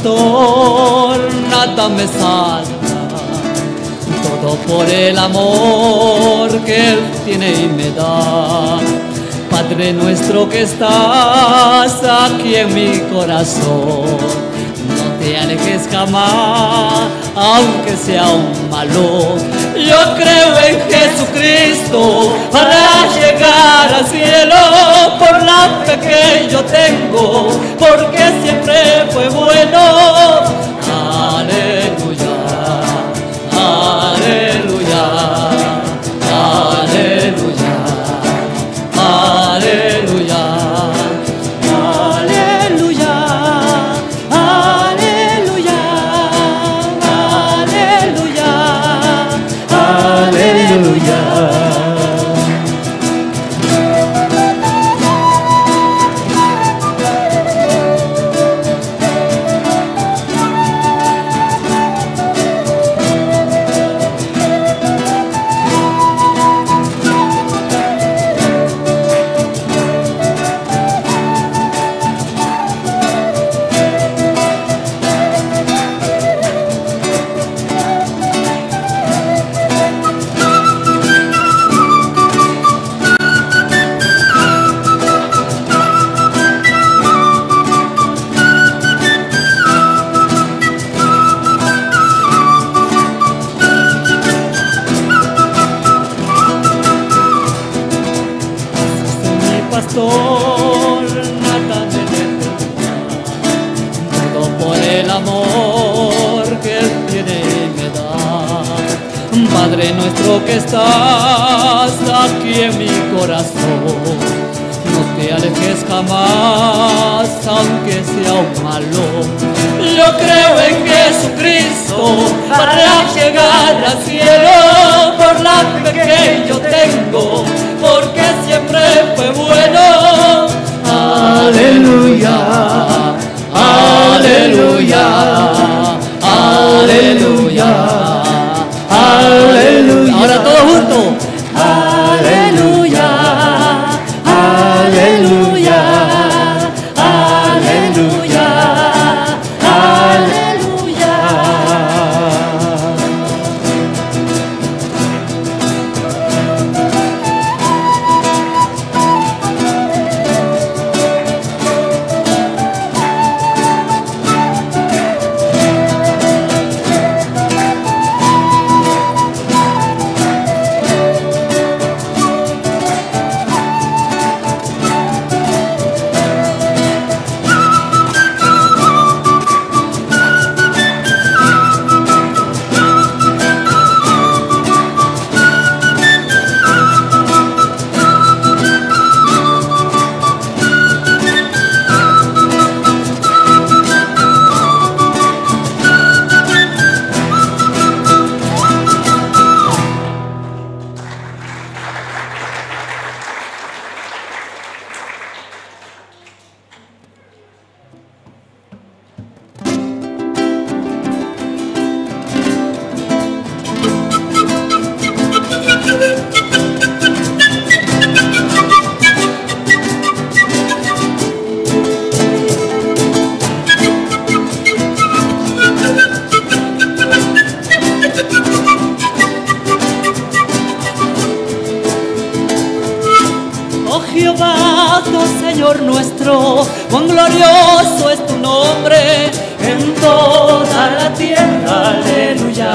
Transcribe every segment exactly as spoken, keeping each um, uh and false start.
Pastor, nada me salva, todo por el amor que Él tiene y me da. Padre nuestro que estás aquí en mi corazón, no te alejes jamás, aunque sea un malo. Yo creo en Jesucristo para llegar al cielo, por la fe que yo tengo, porque siempre fue bueno. Aleluya, aleluya, aleluya, aleluya, aleluya, aleluya, aleluya, aleluya. Mi pastor, nada me defrauda, todo por el amor que Él tiene y me da. Padre nuestro que estás aquí en mi corazón, no te alejes jamás, aunque sea un malo. Yo creo en Jesucristo para llegar al cielo, por la fe que yo tengo, porque siempre fue bueno. Aleluya, aleluya, aleluya, aleluya. Ahora todos juntos. Aleluya, aleluya, aleluya, aleluya. Oh Jehová, oh Señor nuestro, cuán glorioso es tu nombre en toda la tierra. Aleluya.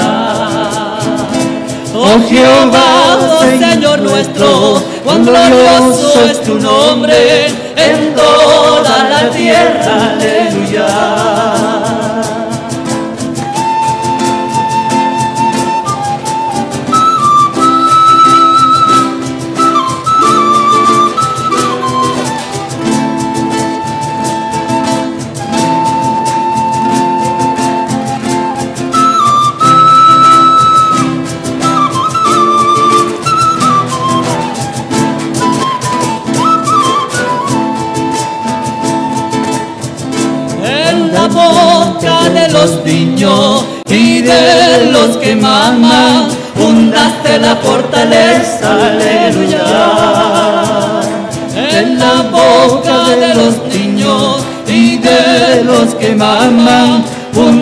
Oh Jehová, oh Señor nuestro, cuán glorioso es tu nombre en toda la tierra. Aleluya. En la boca de los niños y de los que maman, fundaste la fortaleza, aleluya. En la boca de los niños y de los que maman,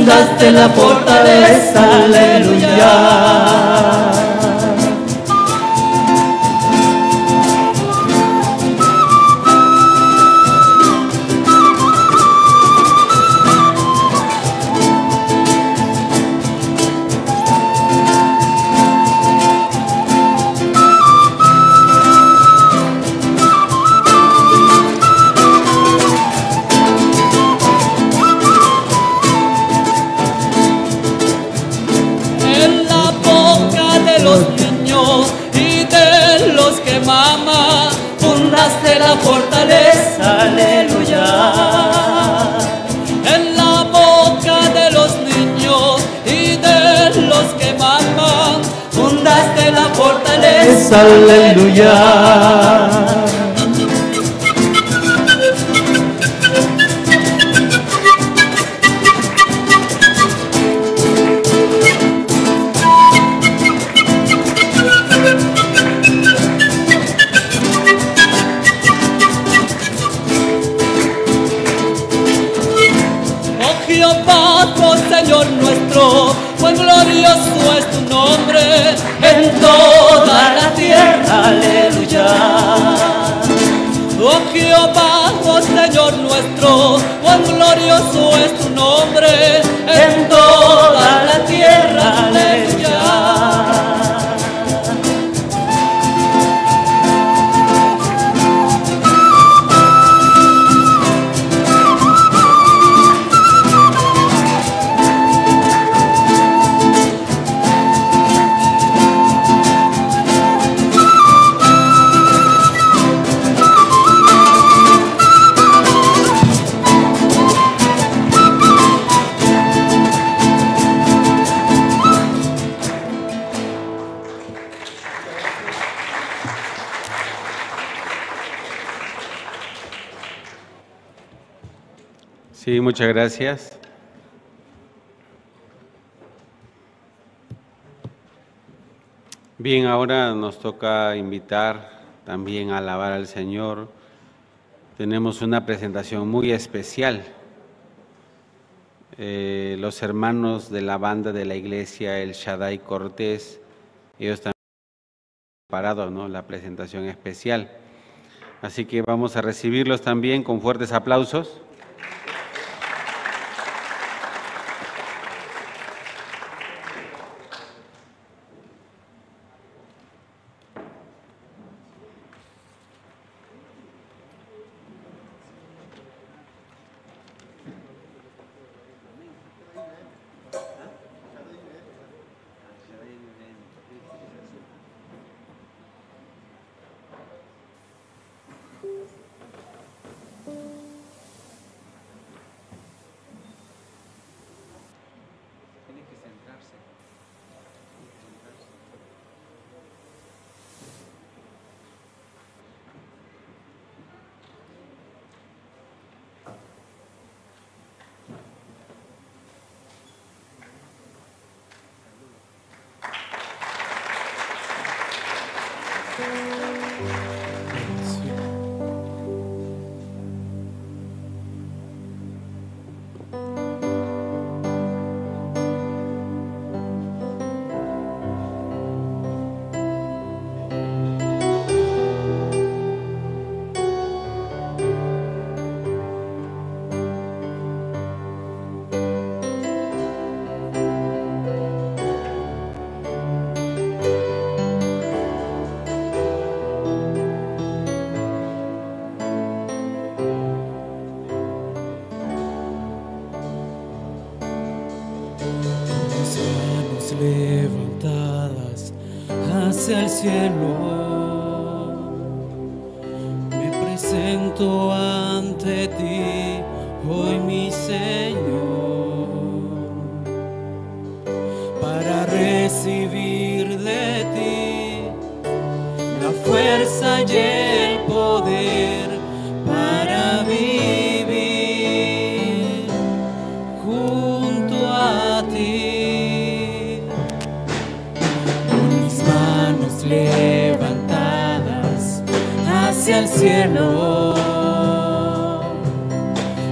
Fundaste la fortaleza, aleluya. En la boca de los niños y de los que maman, fundaste la fortaleza, aleluya. En la boca de los niños y de los que maman, fundaste la fortaleza, aleluya. Oh Jehová, oh Señor nuestro, cuán glorioso es tu nombre en toda la tierra, aleluya. Oh Jehová, oh Señor nuestro, cuán glorioso es tu nombre en toda la tierra, aleluya. Sí, muchas gracias. Bien, ahora nos toca invitar también a alabar al Señor. Tenemos una presentación muy especial. Eh, los hermanos de la banda de la iglesia El Shaddai Cortés, ellos también han preparado, ¿no?, la presentación especial. Así que vamos a recibirlos también con fuertes aplausos. Tiene que centrarse. Con mis manos levantadas hacia el cielo, me presento ante ti, hoy mi Señor, para recibir de ti la fuerza y el poder para vivir junto a ti. Con mis manos levantadas hacia el cielo,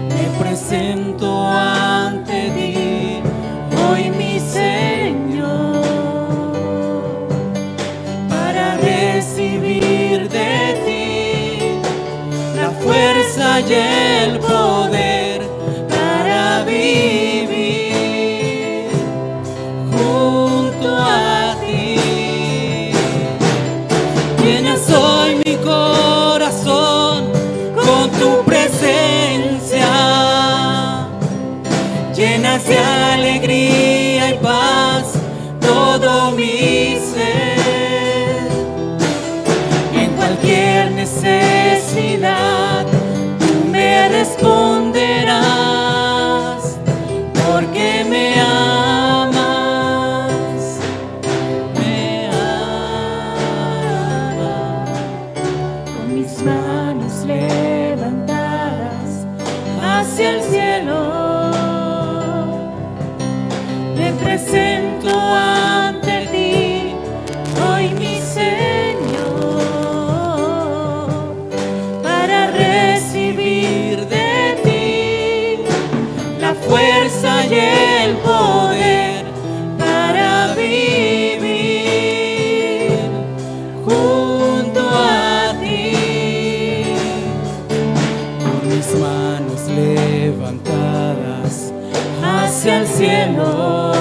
me presento ante ti, y el poder para vivir junto a ti. Llenas hoy mi corazón con tu presencia. Llenas de alegría y paz todo mi ser. En cualquier necesidad tú me responderás, porque me amas, me amas. Con mis manos levantadas hacia el cielo, me presento ante ti, hoy mi Señor, para recibir de ti la fuerza y el poder para vivir junto a ti. Con mis manos levantadas hacia el cielo,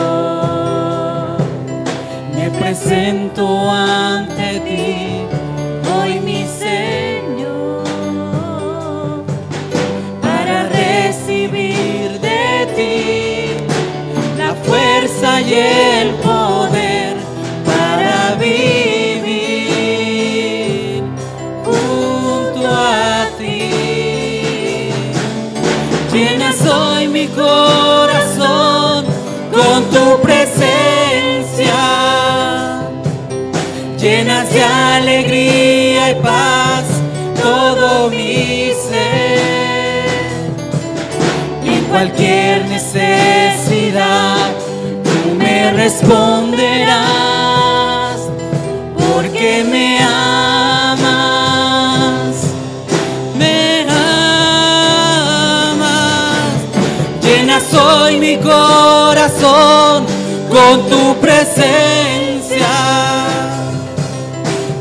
me presento ante ti, hoy mi Señor, para recibir de ti la fuerza y el poder para vivir junto a ti. Llenas hoy mi corazón con tu presencia. Llenas de alegría y paz todo mi ser. Y en cualquier necesidad tú me responderás, porque me amas, me amas. Llenas hoy mi corazón con tu presencia.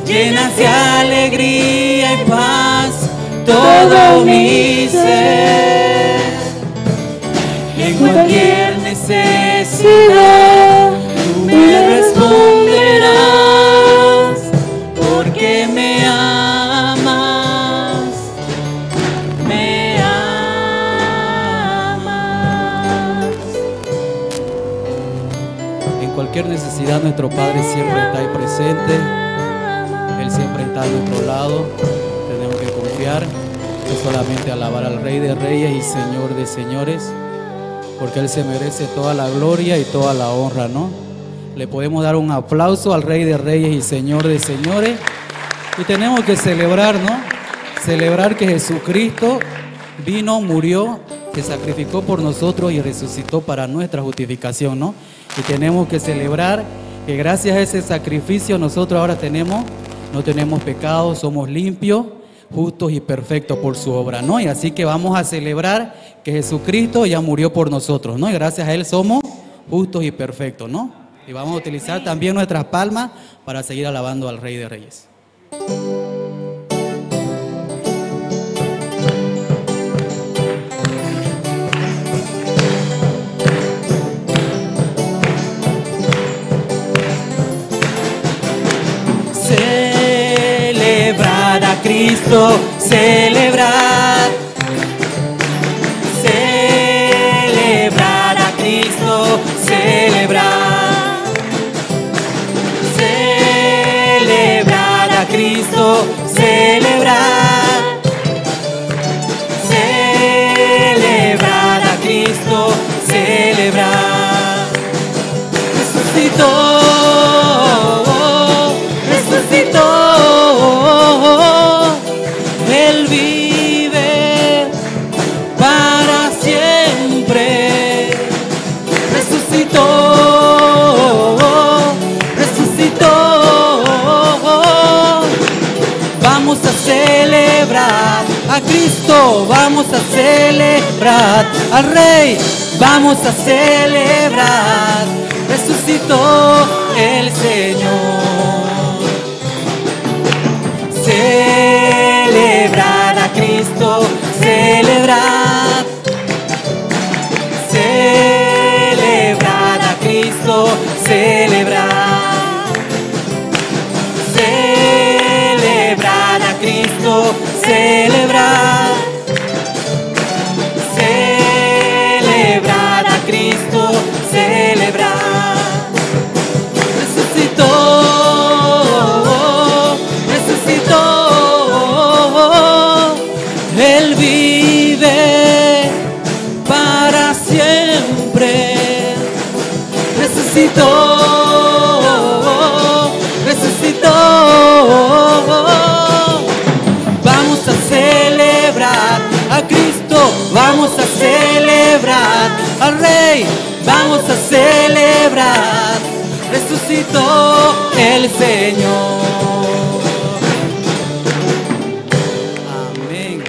Llenas de alegría y paz todo mi ser. En cualquier necesidad tú me responderás, porque me amas, me amas. En cualquier necesidad nuestro Padre siempre está ahí presente. Él siempre está a nuestro lado. Tenemos que confiar, que solamente alabar al Rey de Reyes y Señor de Señores, porque Él se merece toda la gloria y toda la honra, ¿no? Le podemos dar un aplauso al Rey de Reyes y Señor de Señores. Y tenemos que celebrar, ¿no? Celebrar que Jesucristo vino, murió, se sacrificó por nosotros y resucitó para nuestra justificación, ¿no? Y tenemos que celebrar que gracias a ese sacrificio nosotros ahora tenemos, no tenemos pecado, somos limpios, justos y perfectos por su obra, ¿no? Y así que vamos a celebrar que Jesucristo ya murió por nosotros, ¿no? Y gracias a Él somos justos y perfectos, ¿no? Y vamos a utilizar también nuestras palmas para seguir alabando al Rey de Reyes. Celebrar a Cristo, celebrar. Celebrar a Cristo, celebrar. Celebrar a Cristo, celebrar. Celebrar a Cristo, celebrar. Resucitó, resucitó. Él vive para siempre. Resucitó, resucitó. Vamos a celebrar a Cristo, vamos a celebrar al Rey, vamos a celebrar. Resucitó el Señor. Celebrar a Cristo, Celebrar, celebrar a Cristo, celebrar. Resucitó, resucitó, Él vive para siempre. Resucitó, resucitó. Vamos a celebrar a Cristo, vamos a celebrar al Rey, vamos a celebrar. Resucitó el Señor. Amén.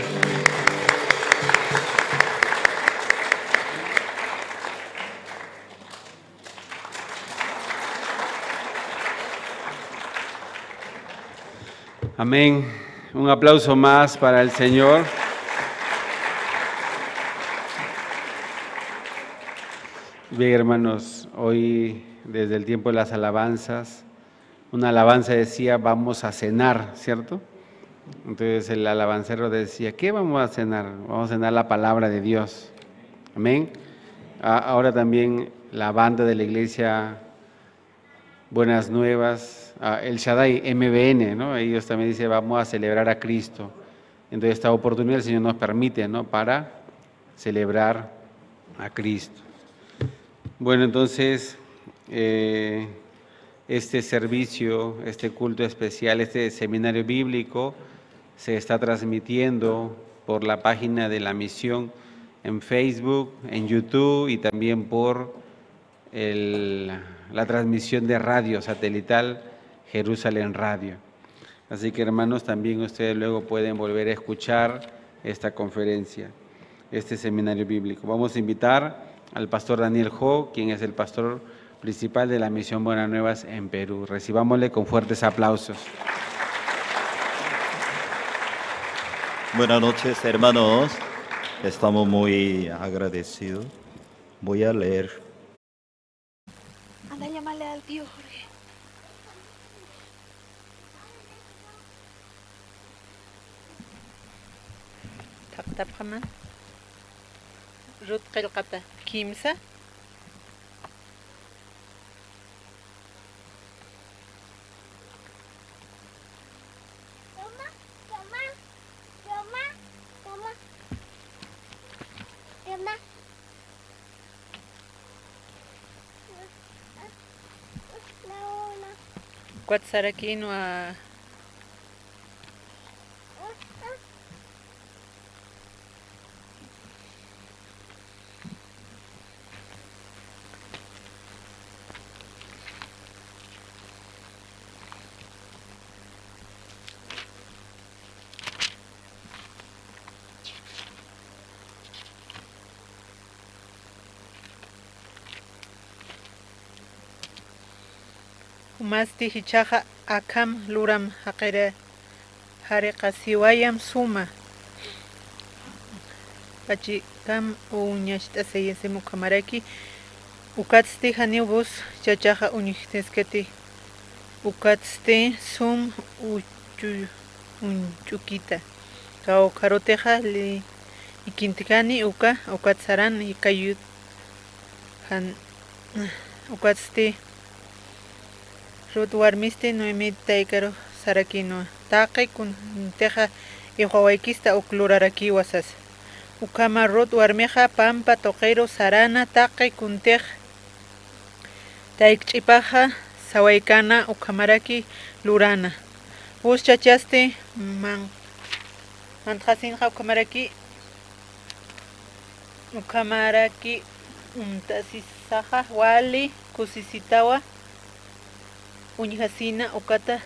Amén. Un aplauso más para el Señor. Bien, hermanos, hoy desde el tiempo de las alabanzas, una alabanza decía: "Vamos a cenar", ¿cierto? Entonces el alabancero decía: "¿Qué vamos a cenar?". Vamos a cenar la palabra de Dios. Amén. A-, ahora también la banda de la iglesia Buenas Nuevas, ah, El Shaddai, M B N, ¿no? Ellos también dicen: "Vamos a celebrar a Cristo". Entonces, esta oportunidad el Señor nos permite, ¿no? Para celebrar a Cristo. Bueno, entonces, eh, este servicio, este culto especial, este seminario bíblico, se está transmitiendo por la página de la misión en Facebook, en YouTube y también por el, la transmisión de radio satelital Jerusalén Radio. Así que, hermanos, también ustedes luego pueden volver a escuchar esta conferencia, este seminario bíblico. Vamos a invitar al pastor Daniel Ho, quien es el pastor principal de la Misión Buenas Nuevas en Perú. Recibámosle con fuertes aplausos. Buenas noches, hermanos. Estamos muy agradecidos. Voy a leer. Anda, llámale al tío Jorge. Thaqtapxama. Rut qillqata kimsa. Ukat sarakïnwa. Jumasti jichhaxa akham luram jaqira jariqasiwayam suma. Pachikam uñacht'asayasima ukhamaraki, ukatsti janiw voz chachaxa uñjt'askati, ukatsti sum uchu-, uñch'ukita. Kawkharutixa li-, ikintjani uka, ukat saran kayut jan, ukatsti Rut warmisti Noemit taykaru sarakïnwa. Taqi kuntixa ixwawaykista uk lurarakiwa sasa. Ukhama Rut warmixa pampa tuqiru sarana taqi kuntix taykch'ipaxa sawaykana ukhamaraki lurana. Voz chachasti man-, mantxasinxa ukhamaraki, ukhamaraki uñt'asisaxa wali kusisitawa uñjasina ukata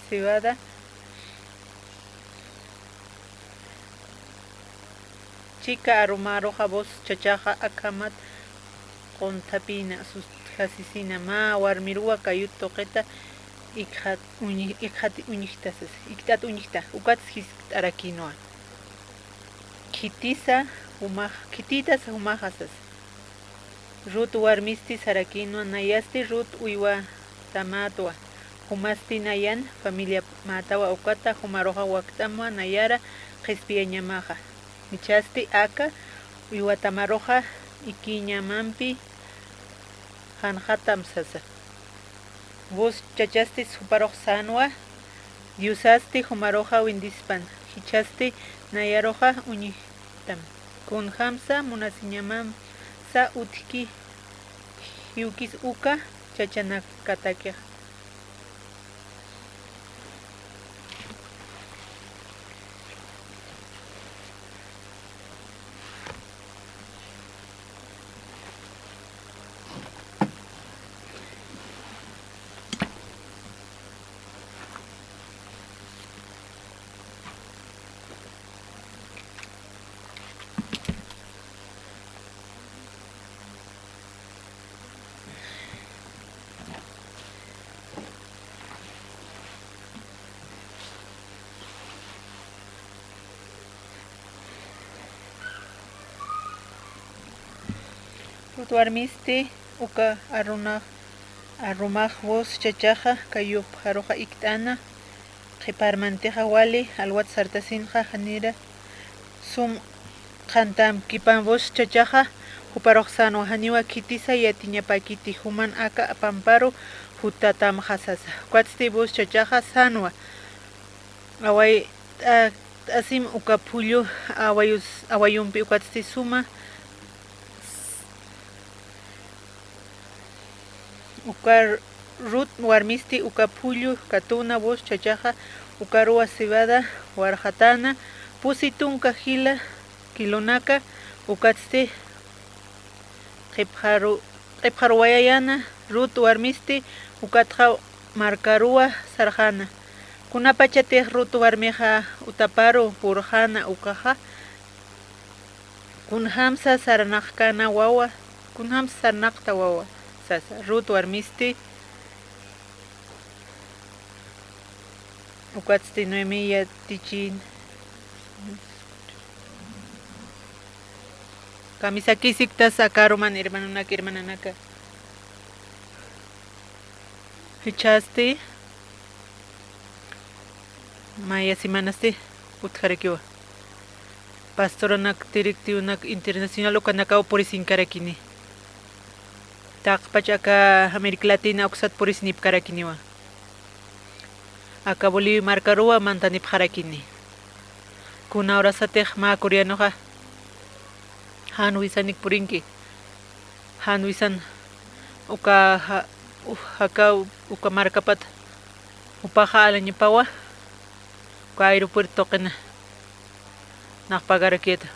cebada. Chika arumaruxa voz chachaxa akhamat qunthapïna sustjasisina mä warmiruwa kayut tuqita ikxat uñi-, ikxat uñjta sasa, ikt'at uñjta, ukats jiskt'arakïnwa. Khitisa jumax-, khitïtasa jumaxa sasa. Rut warmisti sarakïnwa, nayasti Rut uywatamatwa, Jumasti nayan familia mätawa ukata, jumaruxa wakt'amwa nayara qhispiyañamaxa. Jichhasti aka uywatamaruxa ikiñamampi janxatam sasa. Voz chachastis juparux sänwa, Diosasti jumaruxa windispan, jichhasti nayaruxa uñjtam. Kunjamsa munasiñamamsa utjki jiwkis uka chachanakatakixa. Rut warmisti uka aruna-, arumax voz chachaxa kayupxaruxa ikt'ana, qhiparmantixa wali alwat sartasinxa janira sum qhantamkipan voz chachaxa, juparux sänwa janiwa khitisa yatiñapäkiti, juman aka pamparu jutatamxa sasa. Ukatsti voz chachaxa sänwa, away, t'a-, t'asim uka phullu awayus-, awayumpi ukatsti suma. Uka Rut warmisti uka phullu katuna voz chachaxa ukaruwa cebada warxatäna, pusi tunka jila kilonaka, ukatsti qhipxaru-, qhipxaruwayayäna. Rut warmisti ukatxa markaruwa sarxäna. Kunapachatix Rut warmixa utaparu purxäna ukaxa, kunjamsa sarnaqkäna wawa, kunjamsa sarnaqta wawa sasa. Rut warmisti, ukatsti Noemí yatichïn. Kamisakïsiktas aka aruman, hermanonaka, hermananaka. Jichhasti maya semanasti utjarakiwa. Pastoranak, directivonak internacional ukanakaw purisinkarakini. Taqpach aka América Latina uksat purisinipkarakiniwa. Aka Bolivia markaruwa mantanipxarakini. Kuna urasatix mä coreanoxa jan wisanik purinki. Jan wisan uka ja-, u-, jakaw uka markapat jupaxa alañapawa, uka aeropuerto tuqina nax pagarakiyäta.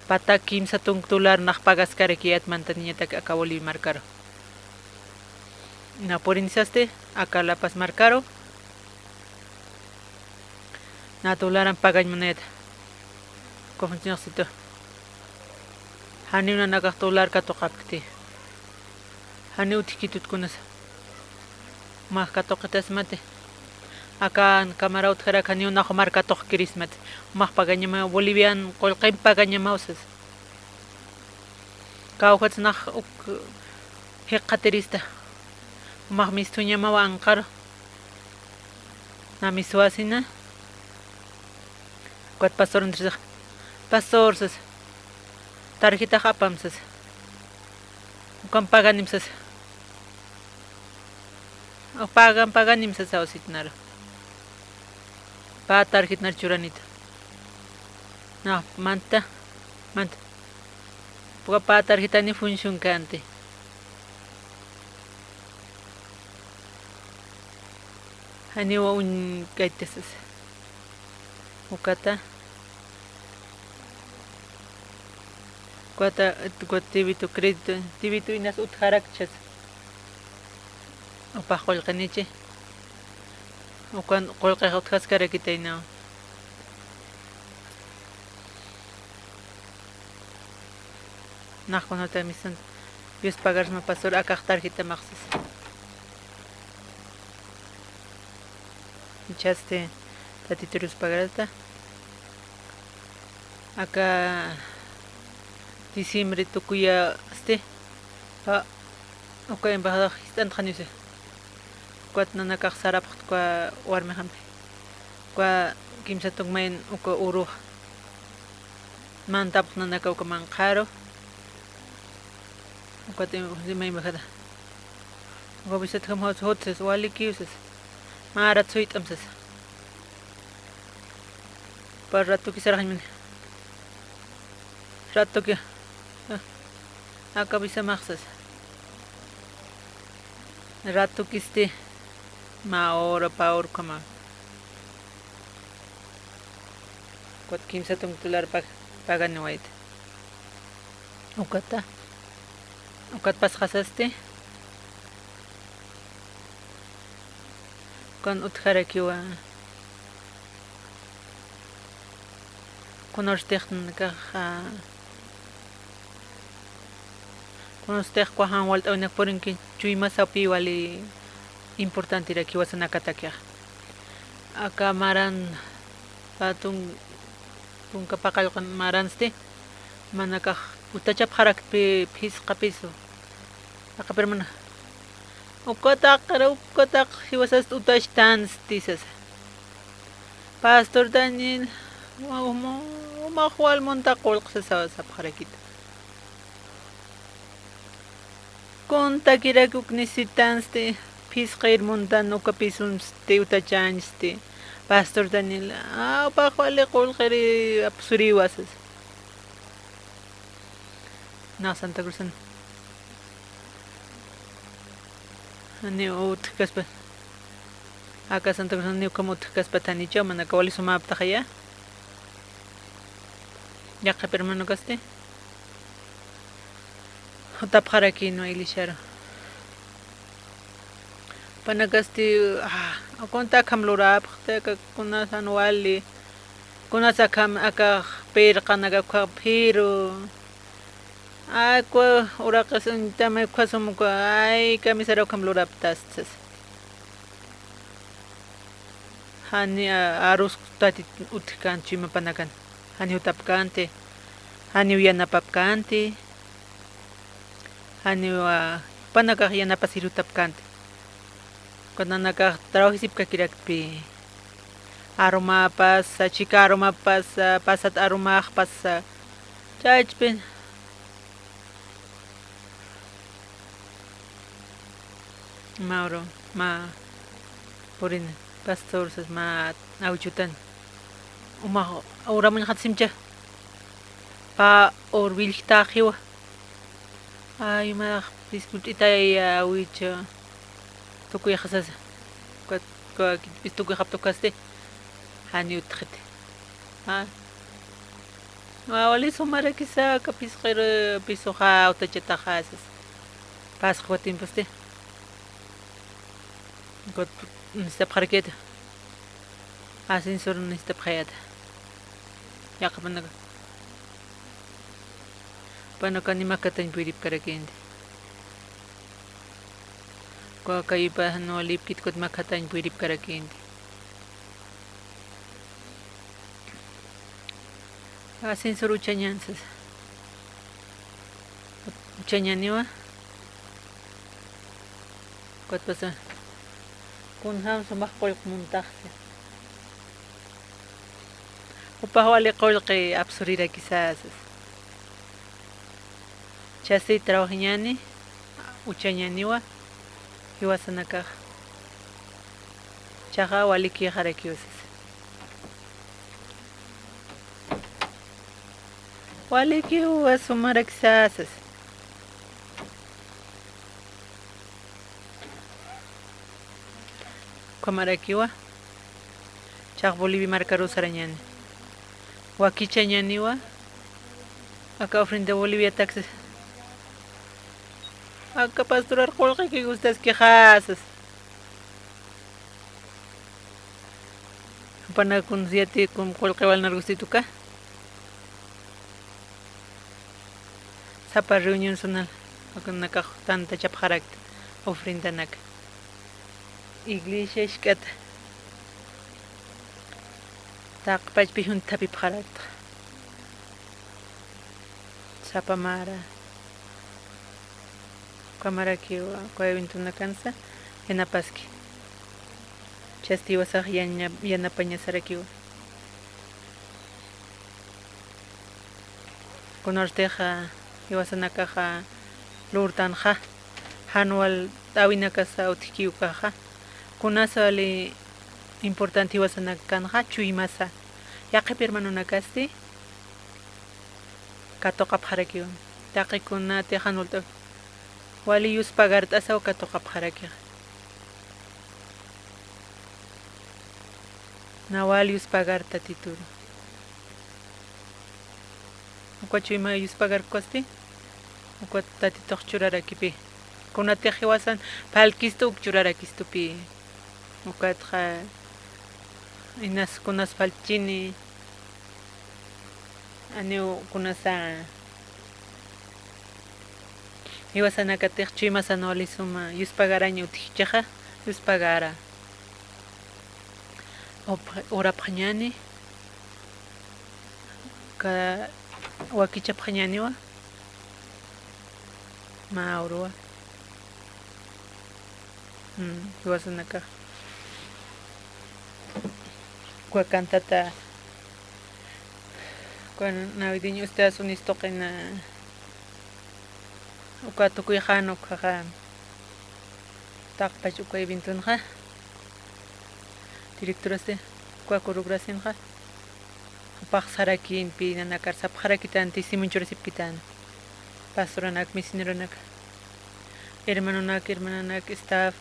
Pata kimsa tunk dólar nax pagaskarakiyät mantaniñatak aka Bolivia markaru. Na purinisasti aka La Paz markaru. Na dólaran pagañ munayät. Cofuncionsitu. Janiw nanakax dólar katuqapkti. Janiw utjkitut kunasa. Jumax katuqitasmati. Aka cámara utjarak janiw nax jumar katuqkirismati. Jumax pagañamaw, bolivian qullqimp pagañamaw sas. Kawkhat nax uk jikxatirista. Jumax mistuñamaw anqaru. Na miswasina. Ukat pastor Andrés, "Pastor", sasa, "tarjetax apam", sasa. "Ukan paganim", sasa. "Pagan, paganim", sasa, awsitnaru. Pä tarjetnar churanita. Na, manta, manta. Uka pä tarjetani funcionkänti. Janiw uñkayta sasa. Ukata, ukata, ukat débito, crédito, débito inas utjarakchas. Jupax qullqinichi. Ukan qullqix utjaskarakitaynaw. Nax kunata misan, "Dios pagarsma pastor, akax tarjetamax", sasa. Jichhasti Tatiturus pagarata. Aka diciembre tukuyasti, pa, uka embajada jist'antxaniw sasa. Ukat nanakax sarapxta uka warmixampi. Uka kimsa tunka mayan uka urux. Mantapx nanaka uka manqharu. Ukat im-, imaymajata. Uka visat jam jawsa jut sas, walikiw sas. Mä rat suyt'am sas. Par ratuki saraxañmani. Ratuki. Ah. Aka visamax sas. Ratukisti. Mä hora, pä hora ukhama. Ukat kimsa tunka dólar pag-, paganiwayta. Ukata. Ukat pasxasasti. Ukan utjarakiwa. Kunarstix nanakax, kunarstix uka jan walt'äwinak purinki chuymasaw pï wali importantirakiwa sanakatakixa. Aka maran pä tun-, tunka paqallqan maransti, manakax utachapxarakpi phisqa piso. Aqapir mana. Ukataq, ukataq jiwasast utachtansti sasa. Pastor Daniel, uma-, uma-, umax wal munta qullq sasawa sapxarakita. Kuntakirak uk necesitansti, phisqir muntan uka pisumsti, utachañsti. Pastor Daniel, a, upax wali qullqiri apsuriwa sasa. Nax Santa Cruzan. Janiw utjkaspa. Aka Santa Cruzan niw ukham utjkaspa thanichaw, manaka wali sumäptaxaya. Yaqhip hermanokasti. Jutapxarakïnwa iglesiaru. Panakasti, ah, kunta akham lurapxta, aka kunasan wali. Kunas akham, akax pirqan, aka ukkhax phiru. Akwa uraqis uñtama ukkha sum uka, ay, camisara ukham luraptasti sasa. Jani, a, arus tatit utjkänti chuymapanakan. Jani jutapkänti. Janiw yanapapkänti. Janiw, a, panakax yanapasir jutapkänti. Ukat nanakax trabajisipkakirakpi. Arumapasa, chhika arumapasa, pasat arumaxpasa. Chachpin. Mä uru, mä purin pastor sas mä awichutan. Umax uramuñxat simcha. Pä ur willjtaxiwa. Ay, umax piskult'itay awichu. Tukuyxasasa. Ukat, ukat, pis tukuyxapta ukasti. Jani utjxiti. A. Wali sumarakisa, aka phisqir pisuxa utachataxa sasa. Pasxwa tiemposti. Ukat necesitapxarakïta. Ascensor necesitapxayäta. Yaqhipanaka. Panaka ni makhatañ puyripkarakïnti. Uka kaypa jan walipkit ukat makhatañ puyripkarakïnti. Ascensor uchañän sasa. Uchañäniwa. Ukatpasa. Kunjam sumax qullq muntaxsi. Jupax wali qullqi apsurirakisa sasa. Chasi trabajañäni, uchañäniwa, jiwasanakax. Chaxa walikïxarakiwa sasa. Walikiwa sumarakisa sasa. Ukhamarakiwa. Chax Bolivia markaru sarañäni. Wakichañäniwa. Aka ofrenda Bolivia taxi. Aka pastorar qullqiki gustaskixa sasa. Jupanakun yati kum qullqi wal nargusituka. Sapa reunión zonal, akunakax tantachapxarakta ofrendanaka. Iglesia isk'ata. Taqpachpi juntapipxarakta. Sapa mara. Ukhamarakiwa, uka eventonakansa, yanapaski. Chasti jiwasax yaña-, yanapañasarakiwa. Kunartixa jiwasanakaxa lurtanxa, jan walt'äwinakasa utjki ukaxa. Kunasa wali importante jiwasanakanxa chuymasa. Yaqhip hermanonakasti katuqapxarakiwa. Taqi kunatix jan walt'äwi wali yuspagart'asaw katuqapxarakixa. Nawa wali yuspagar Tatituru. Uka chuyma yuspagarkasti, uka Tatitux churarakipi. Kunatix jiwasan phalkistu uk churarakistupi. Ukatxa inas kunas phalchini. Janiw kunasa jiwasanakatix chuymasan wali suma yuspagarañ utjchixa, yuspagara. Up-, urapxañäni, ka-, wakichapxañäniwa, mä uruwa. Mm, jiwasanakax. Uka cantata, uka navideño Estados Unidos tuqina, uka tukuyxän ukhaxa, taqpach uka eventonxa, directorasti, uka coreografianxa. Jupax sarakïnpi nanakar sapxarakitan, testimonio churasipkitan. Pastoranak, misioneronak, hermanonak, hermananak, staff.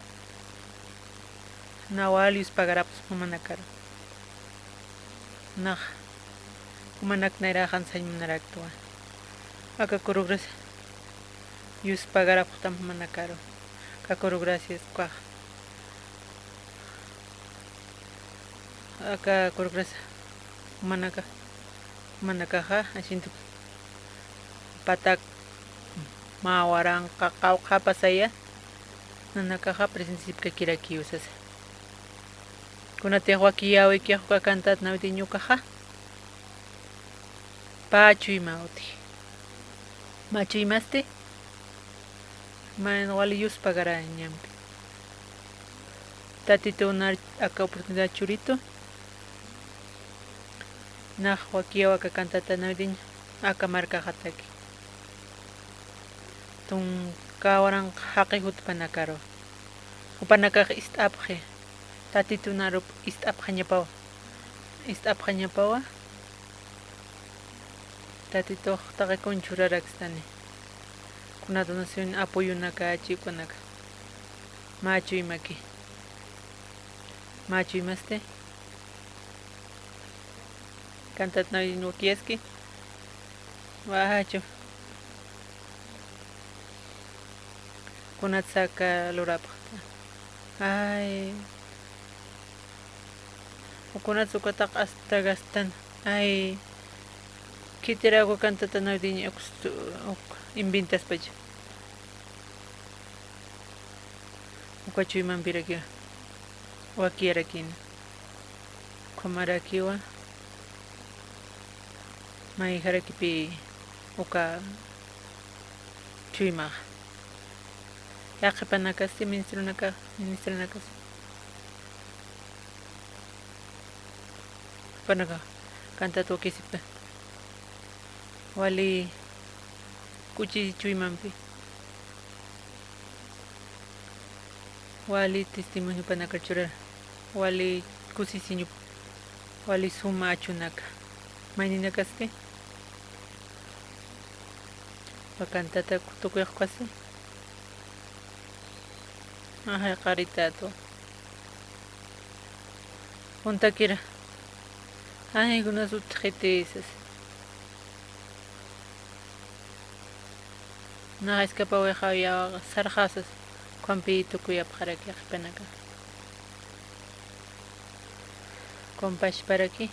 Nawa wali yuspagarapxsma jumanakaru. Nax jumanak nayraxan sañ munaraktwa. Aka coreografias yuspagarapxtam jumanakaru. Aka coreografias ukax. Aka coreografias jumanaka, jumanakaxa, asiento patak mä waranqa qawqha pasaya, nanakaxa presentisipkakirakiw sasa. Kunatix wakiyäwikix uka cantata navideño ukaxa, pä chuyma utji. Mä chuymasti, mayni wali yuspagarañampi. Tatitun aka oportunidad churitu. Nax wakiyäw aka cantata navideño, aka markaxataki. Tunka waranqa jaqi jutpanakaru. Jupanakax ist'apxi. Tatitun arup ist'apxañapawa. Ist'apxañapawa. Tatitux taqi kun churarakstani. Kuna donación apoyonaka, chiwkanaka. Mä chuymaki. Mä chuymasti. Cantata navideño wakiyaski. Wajachu. Kunatsa aka lurapxta. Ay. Ukunatsa ukatax asta gastan. Ay. Khitiraw uka cantata navideño uk, uk inventaspacha. Uka chuymampirakiwa. Wakiyarakïna. Ukhamarakiwa. Mayjarakipi uka chuymax. Yaqhipanakasti, ministronaka, ministranakasti. Jupanaka cantata wakisipta. Wali k'uchi chuymampi. Wali testimonio jupanakar churar. Wali kusisiñup. Wali suma achunaka. Mayninakasti. Uka cantata tukuyxkasti. Ajay, qaritätu. Juntakira. Ay, kunas utjiti sasa. Nax iskapawixaw yaw sarxasas, ukhampi tukuyapxaraki yaqhipanaka. Compasparaki.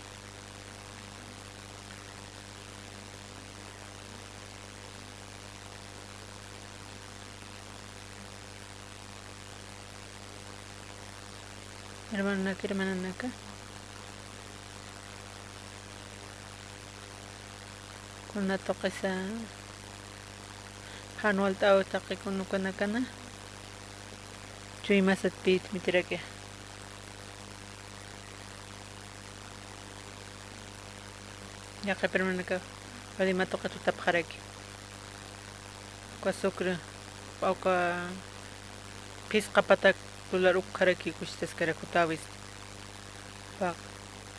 Hermanonaka, hermananaka. Kuna tuqisa jan walt'äw taqi kun ukanakana. Chuymasatpït mitiraki. Yaqhip hermanaka, wali mä tuqi tutapxaraki. Uka sucre, uka phisqa patak dólar ukxaraki kuchtaskarak jutawis. Paq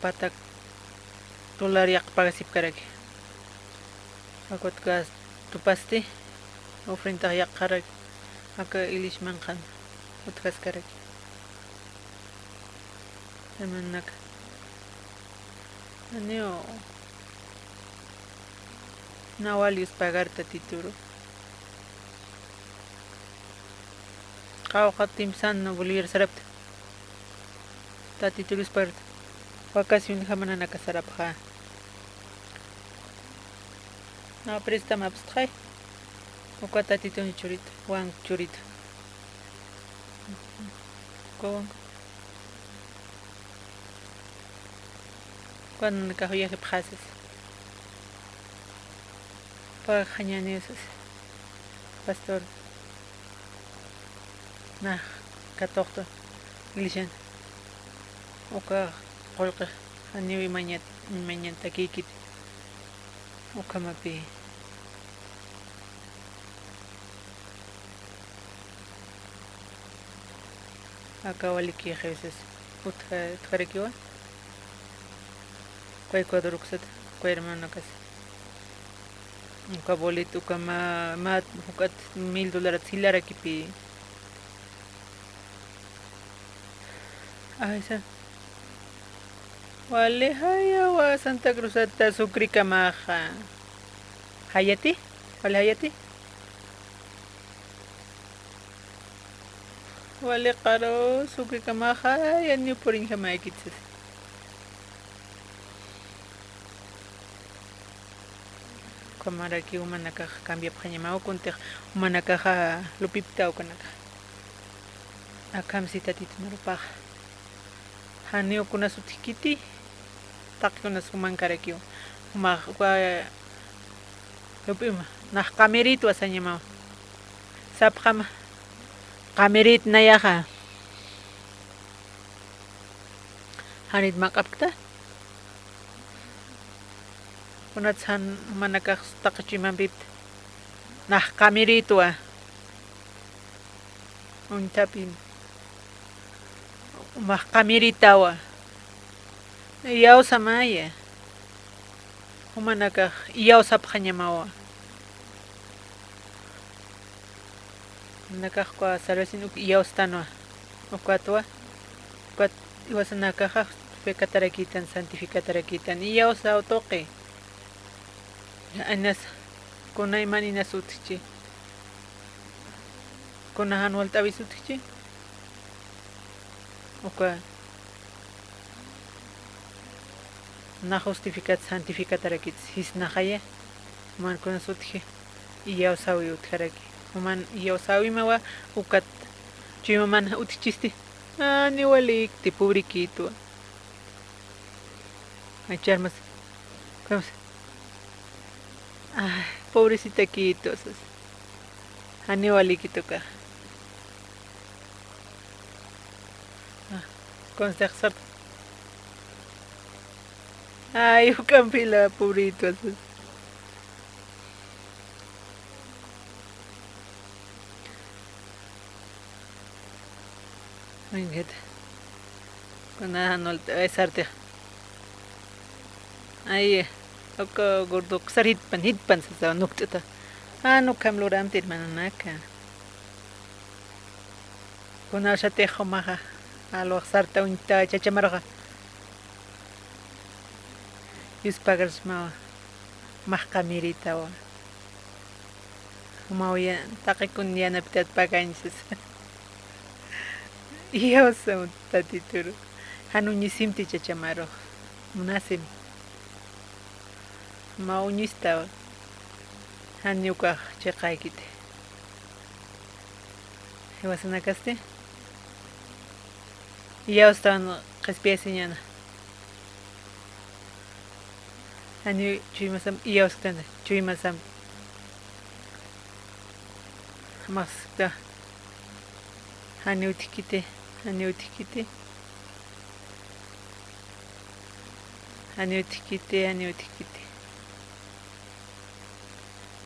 patak dólar yaqha pagasipkaraki. Ukat gas tupasti, ofrenda yaqharak, aka iglesiamanqan utjaskaraki. Hermanaka. Janiw na wal yuspagar Tatituru. Qawqha timsan boliviar sarapta. Tatituru yuspagarta. Vacacionjama nanaka sarapxä. Na prestamapxay. Uka Tatitun churita, wan churita. Uka wan. Uka nanakax yaqhipxasas. Pagaxañäniw sas. Pastor. Nax katuqtu iglesian. Uka qullqix janiw imañat, imañatakïkit. Ukhamapï. Aka waliki jefes utja, utjarakiwa. Uka Ecuador uksat, uka hermanokas. Uka boleto, uka mä, mä juk'at mil dólarat jilarakipï. Ay, sa. Wali jayawa Santa Cruzata sucrikamaxa. Jayati, wali jayati. Wali qaru sucrikamaxa, janiw puriñjamaykit sas. Ukhamaraki jumanakax cambiapxañamaw, kuntix jumanakaxa lupipkta ukanakax. Akham si Tatitu narupaxa. Janiw kunas utjkiti, taqi kunas jumankarakiw. Jumax uka lup'ima, nax qamiritwa sañamaw. Sapxama, qamirit nayaxa. Janit maq'apkta. Kunats jan jumanakax taqi chuymampipta. Nax qamiritwa. Uñtapin. Jumax qamiritawa. Iyawsamaya. Jumanakax iyawsapxañamawa. Jumanakax uka salvación uk iyawstanwa. Ukatwa. Ukat iwasanakaxa pecatarakïtan, santificatarakïtan. Iyawsaw tuqi. Anas, kuna iman inas utjchi. Kuna jan walt'awis utjchi. Uka na justificat, santificatarakit, jisnaxaya. Juman kunas utji, iyawsawi utjaraki. Juman iyawsawimawa, ukat chuymaman utjchisti. Janiw walikti, pobrekitwa. Ay, charmas. Ay, pobrecitakitu, sas. Janiw walikitukax. Ah, consejo sap. Ay, juk'ampila, pobrecito, sas. Ingat. Kuna jan walt'away sartix. Ay, uka gordo uksar jitpan, jitpan sasaw nukt'ata. Jan ukham luramti hermananaka. Kunasatix jumaxa, alwax sarta uñta chachamaruxa. Yuspagarasmawa, max qamiritawa. Jumaw ya, taqikun yanapitat pagañsas. Iyawsam Tatituru. Jan uñisimti chachamarux. Munasim. Jumaw uñistawa. Janiw ukax chiqaykiti. Jiwasanakasti. Iyawstan qhispiyasiñäna. Janiw chuymasam, iyawsktana, chuymasam. Maskta. Janiw utjkiti, janiw utjkiti. Janiw utjkiti, janiw utjkiti.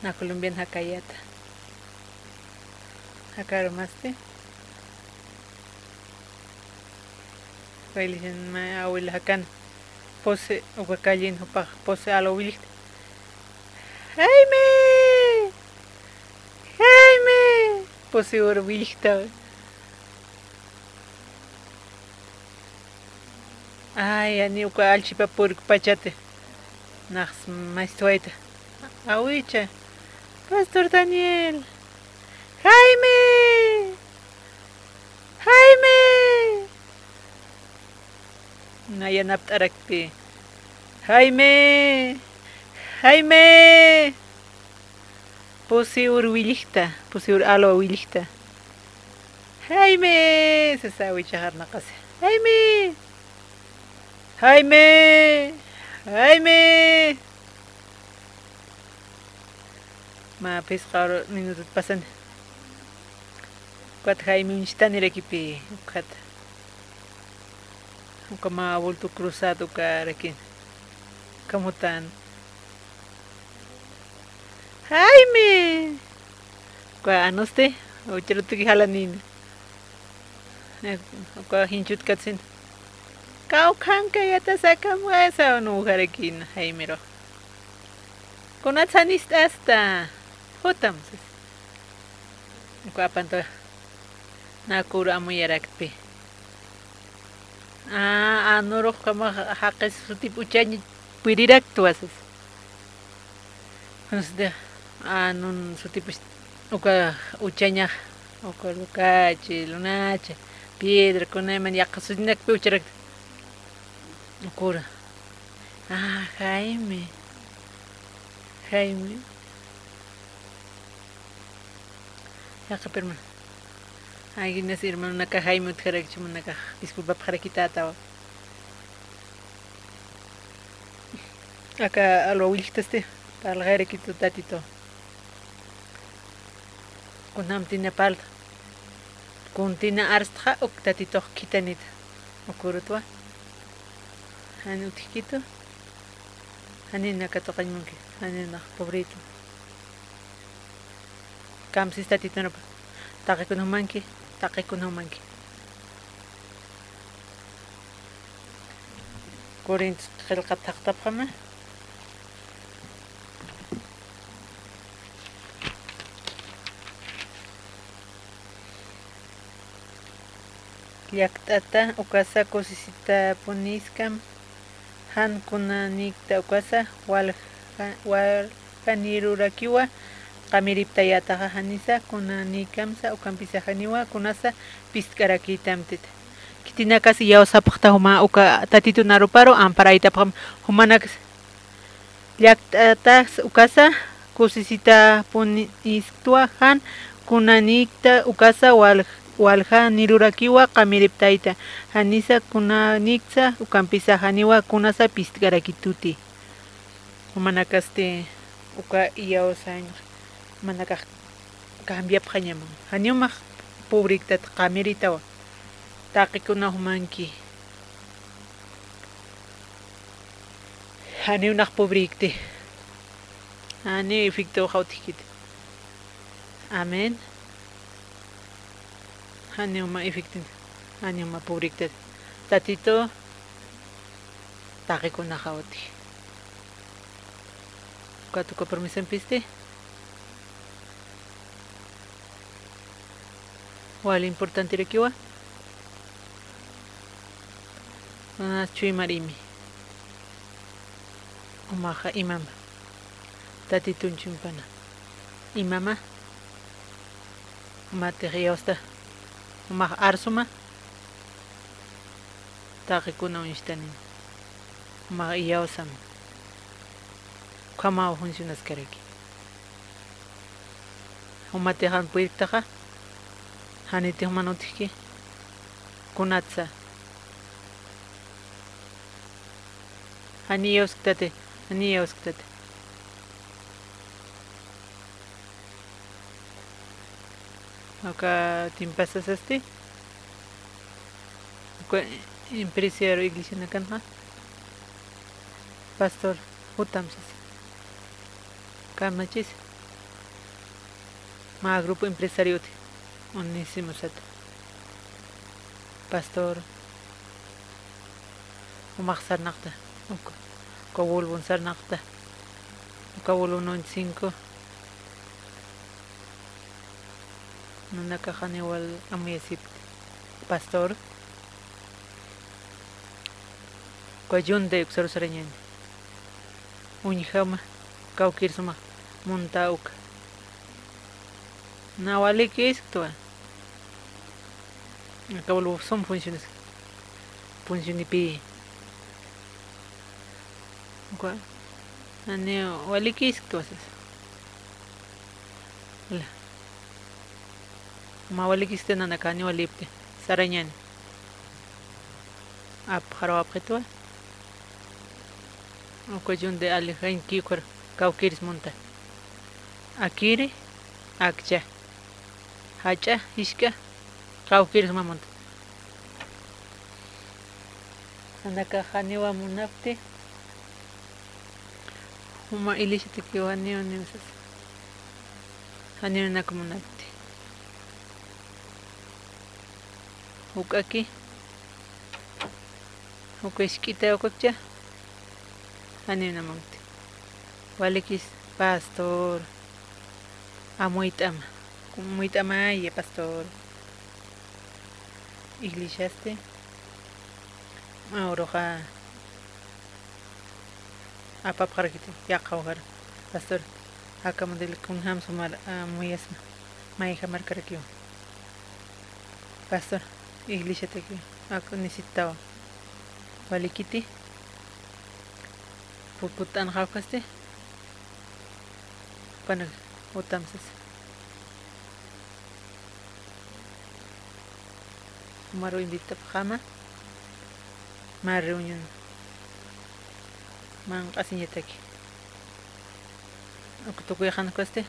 Na Colombian jakayata. Jakarumasti. Waylishan ma abuela jakan. Puse uka kallin jupax puse alwa willjta. Jaime. Jaime. Puse ur willjta. Ay, ani uka allchipa purkpachati. Nax maystwayta. Awicha. Pastor Daniel. Jaime. Jaime. Na yanapt'arakti. Jaime. Jaime. Pusi ur willjta, pusi ur alwa willjta. Jaime, sasa awichax arnaqasi. Jaime. Jaime. Jaime. Mä phisqa minutot pasani. Ukat Jaime uñstanirakipi, ukat. Uka mä bulto cruzado ukarakin. Kamutan. Jaime. Uka anusti, uchrutuki jalanina. Uka jinchut katsin. Kawkhanka yata sakamwasa unujarakina, Jaimero. Kunatsa nist'asta. Jutam, sas. Uka apanta. Nakur amuyarakpi. A, anurux kama jaqis sutip uchañ puriraktwa sas. Kunsti, anun sutip uch-, uka uchañax, uka lukachi, lunachi, piedra, kunayman yaqha sutinakpi ucharakta. Ukura. A, Jaime. Jaime. Yaqhip hermano. Ay, inas hermanonaka Jaime utjarakchi, munakax disculpapxarakitatawa. Aka alwa willjtasti, parlxayrakitu tatito. Kunamtina parlta. Kuntina arstxa uk tatitox khitanita. Ukurutwa. Jani utjkitu. Jani naka tuqañ munki. Jani nax pobrito. Kamsis tatitunarupa. Taqikuna jumanki, taqikuna jumanki. Corinto qillqat thaqtapxama. Llakt'ata ukasa kusisitapuniskam. Jan kunanikta ukasa walja-, waljanirurakiwa qamiriptayataxa janisa kunanikamsa ukampisa janiwa kunasa pistk'arakitamtita. Khitinakas iyawsapxta juma uka tatitun aruparu amparaytapxam jumanakas. Llakt'atas ukasa kusisitapuniskwa jan kunanikta ukasa wal-, waljanirurakiwa qamiriptayta, janisa kunaniksa ukampisa janiwa kunasa pistk'arakituti. Jumanakasti uka iyawsañ jumanakax cambiapxañaman. Janiw max pobriktat qamiritawa. Taqikuna jumanki. Janiw nax pobrikti. Janiw efecto jawtjkiti. Amén. Janiw mä efecto. Janiw mä pobrikti. Tatito. Taqikuna jawtji. Ukat uka promesampisti. Wal importantirakiwa. Unas chuymarimi. Umaxa imama. Tatitun chumpana. Imama. Umatix iyawsta. Umax arsuma. Taqikuna uñstanin. Umax iyawsam. Ukhamaw funcionaskaraki. Jumatix jan puyrktaxa, janitix juman utjki, kunatsa. Jani iyawsktati, jani iyawsktati. Aka timpasasasti. Uka empresario iglesianakanxa. Pastor, jutam sasa. Kamachis. Mä grupo empresarioti, Onésimo sat. Pastor, umax sarnaqta, uka, uka Volvon sarnaqta, uka Volvo noventa y cinco. Nanakax janiw wal amuyasipkti. Pastor, uka Hyundai uksaru sarañäni. Uñjama, kawkïr suma munta uka. Na walikïsktwa. Aka Volvo sum funciones. Funcionipï. Uka, nani walikïsktwa sas. Ula. Mä walikïskti nanakax, janiw walipkti. Sarañäni. Apxarawapxitwa. Uka Hyundai ali jañki ukhar kawkïris munta. Akiri, akcha. Jach'a, jisk'a, kawkïris suma munta. Nanakax janiwa munapkti. Juma iglesiatakiw janiw, janiw sas. Janiw nanak munapkti. Juk'aki, juk'a jisk'ita ukakcha. Janiw nanak munapkti. Walikis pastor. Amuyt'ama. Amuyt'amaya pastor. Iglesiasti. Mä uruxa apapxarakiti, yaqha ujar. Pastor, aka munta kunjam sumar amuyasma. Mayja markarakiw. Pastor, iglesiataki, ak necesitawa. Walikiti. Puput anxawkasti. Jupanak utam sasa. Jumaru invitapxäma. Mä reunión manq'asiñataki. Uk tukuy qanukasti.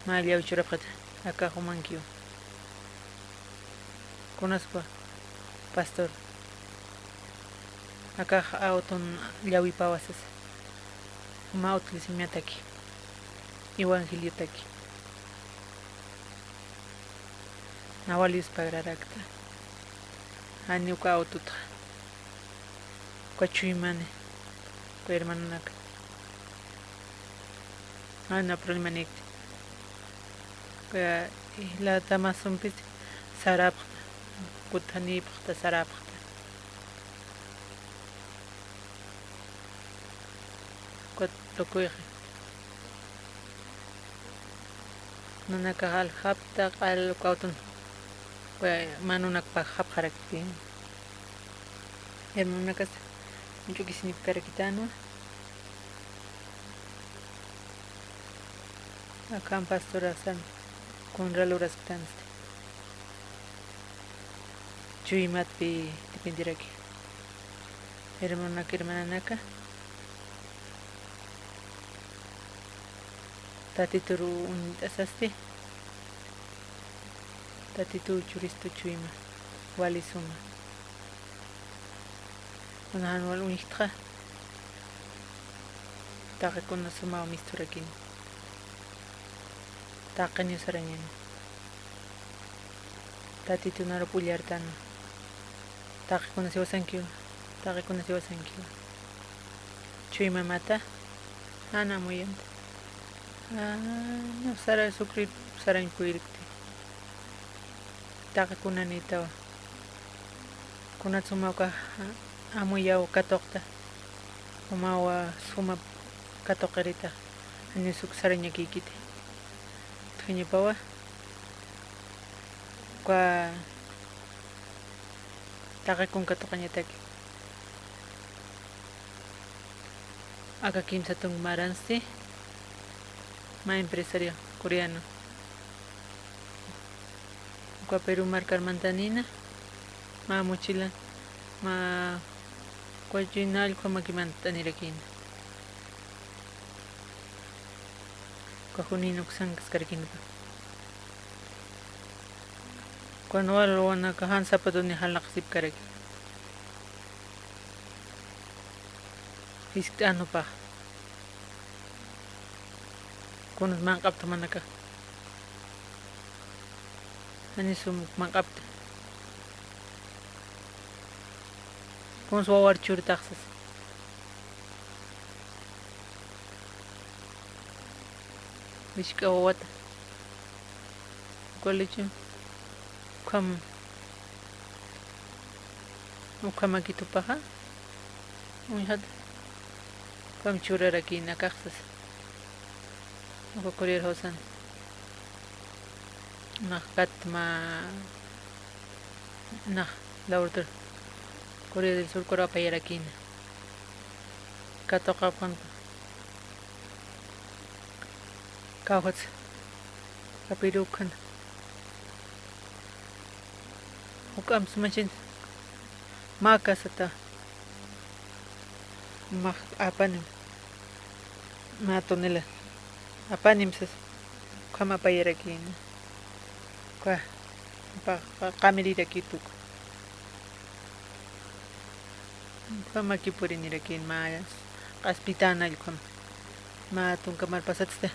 Mä llawi churapxita. Akax jumankiw. Kunaspa, pastor. Akax auton llawipawa sasa. Mä utilizamiataki. Evangeliotaki. Na wal yuspagrarakta. Jani uka autotxa. Uka chuymani. Uka hermanonaka. Jani problemanikti. Uka isla Tamasumpis sarapxta. Kuthanipxta, sarapxta. Uka tukuyxa. Nanakax aljapta, q'al uka auton. Uka mä nunakpax japxarakti. Hermanonakas, uñch'ukisinipkarakitänwa. Akham pastorasan kunra lurasktansti. Chuymatpi dependeraki. Hermanonak, hermananaka. Tatituru uñt'asasti. Tatitu churistu chuyma. Wali suma. Kuna jan wal uñjtxa. Taqi kuna sumaw misturakin. Taqiniw sarañäni. Tatitunarup ullartänwa. Taqi kuna siwasankiwa. Taqi kuna siwasankiwa. Chuymamata. Jan amuyamta. Jan sara sukri sarañ puyrikti. Taqi kunanïtawa. Kunat suma uka amuyaw katuqta. Umawa suma katuqirita. Janiw suk sarañakïkiti. Utjañapawa. Uka taqi kun katuqañataki. Aka kimsa tunk maransti, mä empresario coreano. Uka Perú markar mantanïna, mä mochila, mä kuchina allqu makimantañarakïna. Uka junin uksankaskarakïna. Ukan wal wawanaka jan zapatoni jalaqsipkaraki. Jiskt'anupax. Kunas manq'apta manakax. Jani sum manq'apta. Kuns wawar churtaxsas. Wisk'a wawata. Uka leche ukham, ukhamaki tupaxa. Uñjat ukham churarakïna akaxsas. Uka Corea jawsan. Nax kat mä, nax laboratorio Corea del Sur ukaru apayarakïna. Katuqapxanku. Kawkhats. Kapirukan. Juk'amp sumachin. Mä casata. Mä apanim. Mä tonela. Apanim sas. Ukham apayarakïna. Uka, uka, uka qamirirakït uka. Ukhamaki purinirakïn mä q'aspitänall ukham. Mä tunka mar pasatsta.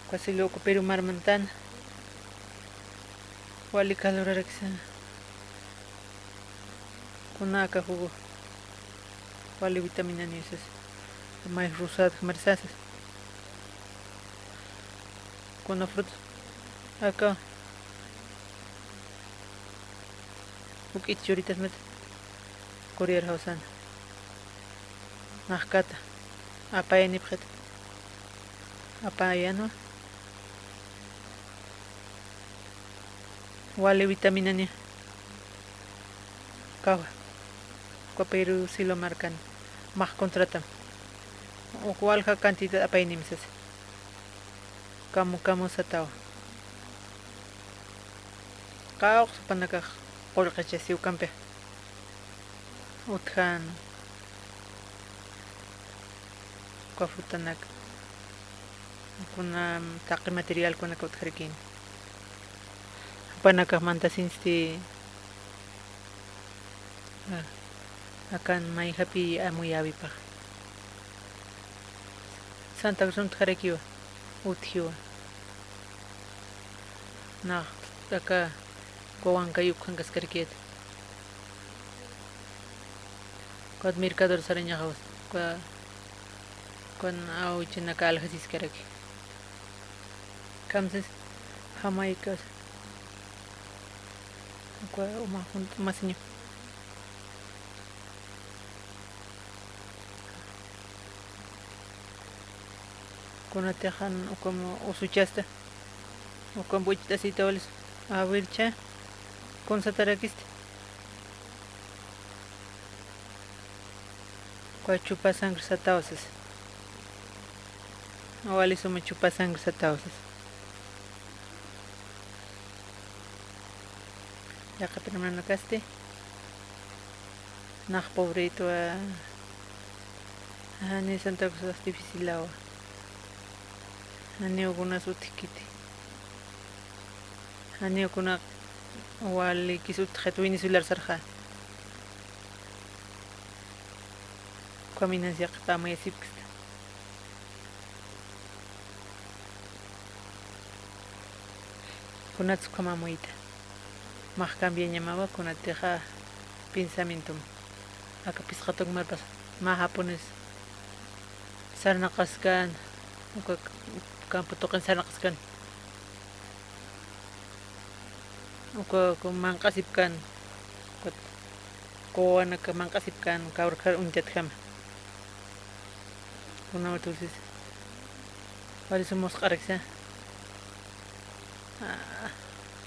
Uka silo uka Perú mar mantäna. Wali calorarakisax. Kuna aka jugo wali vitaminanïsas. Maíz rosado, marisasas. Kuna fruta aka juk'it churitas mata Corea jawsan. Nax kata. Apayanipxit. Apayanwa. Wali vitaminani. Kawa. Uka Perú silo markan. Max contratam. Uk walja cantidad apaynim sasa. Kamu, kamu satawa. Qawqsa jupanakax qullqichasiw ukampi. Utjan. Uka frutanaka. Kuna taqi materialkunaka utjarakïn. Jupanakax mantasinsti. Ah, akan mayjapi amuyäwipax. Santa Cruz utjarakiwa, utjiwa. Nax aka Coahuancayo ukhankaskarakït. Ukat mercador sarañaxawas, uka, ukan awichanaka aljasiskaraki. Kamsis jamaykas. Uka uma junt-, masiñu. Kunatix jan ukham usuchasta. Ukham buch't'asita walis. A ver, cha. Kunsatarakisti. Uka chupa sangre satawa sasa. Wali suma chupa sangre satawa sasa. Yaqhip hermanakasti. Nax pobretwa. Jani Santa Cruz dificilawa. Janiw kunas utjkiti. Janiw kuna walikis utjxit Venezuelar sarxa. Ukhaminas yaqhip amuyasipkista. Kunats ukham amuyta. Max cambiañamawa kunatixa pensamientom. Aka phisqa tunk marpas mä japones sarnaqaskan, uka campo tuqin sarnaqaskan. Uka, uka manq'asipkan, uka coahuanaka manq'asipkan, kawrkar uñtatjama. Kuna utjsis. Wali sum musq'araksa. Ah,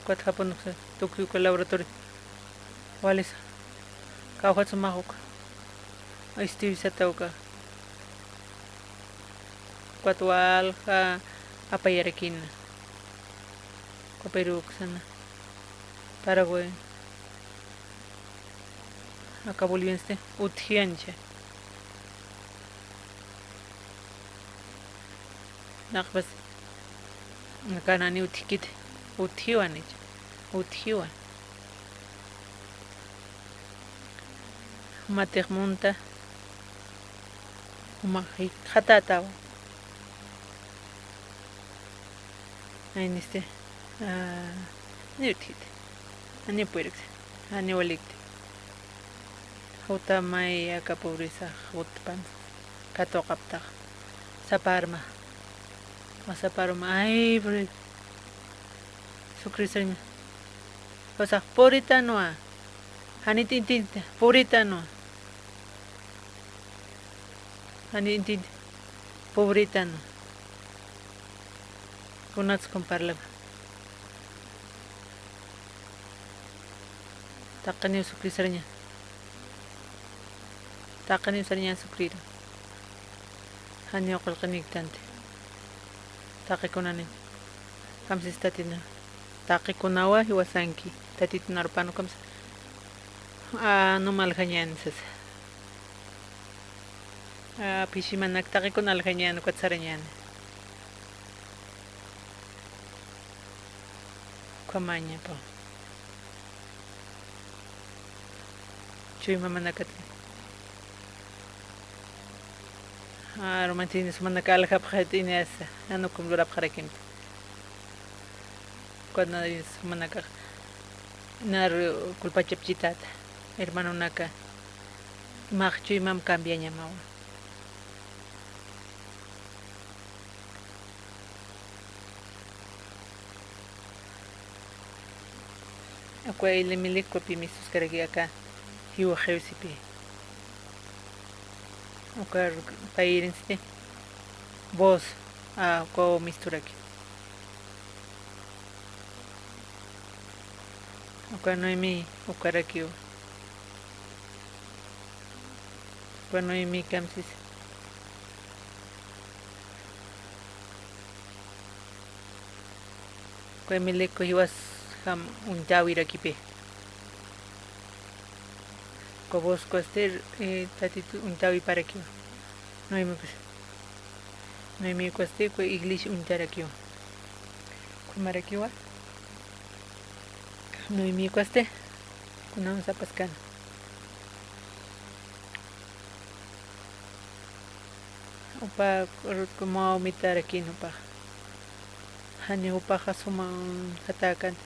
ukat japonaksa, tukuy uka laboratorio. Walisa. Kawkhat sumax uka. Estudio sata uka. Ukat walja apayarakïna. Uka Perú uksana. Paraguay. Aka Boliviansti utjiñcha. Naqpas. Akan jani utjkiti. Utjiwanich. Utjiwa. Jumatix munta. Jumax jikxatätawa. Aynisti, ah, Niwtjiti. Janiw puyrkti. Janiw walikti. Jutamay aka pobreza jutpan. Katuqaptax. Saparma. Masaparma. Ay, puri. Jesucristoña. Usax puritanwa. Janit intinti. Puritanwa. Jani intinti. Pobritan. Kunats kun parlaba. Taqiniw sukrisaraña. Taqiniw saraña sukriru. Janiw qillqiniktanti. Taqikunani. Kamsis tatina. Taqikunawa jiwasanki. Tatitun arpanu kamsa. A, numaljañan sasa. A, phisimanak taqikun aljañan, ukat sarañan. Ukhamañapa. Chuymamanakat. A, romantinis manaka aljapxatini asa. Anukum lurapxarakimti. Cuando manakax nar culpachapchitata, hermanonaka, max chuymam cambiañamawa. Akwa Elimelec kupi mistuskaraki aka jiwa jiwsipi. Ukar payrinsti Booz, a, ukaw misturaki. Uka Noemí ukarakiw. Uka Noemí kamsis. Uka Elimelec jiwasjam uñtäwirakipï. Uka Booz ukwasti, eh, Tatitu uñtäwiparakiwa. Noemí ukwasti. Noemí ukwasti, uka iglesia uñtarakiwa. Ukhamarakiwa. Noemí ukwasti. Kunam sapaskan. Upa, uka mä mitarakin upax. Jani upaxa suma uñjatäkan.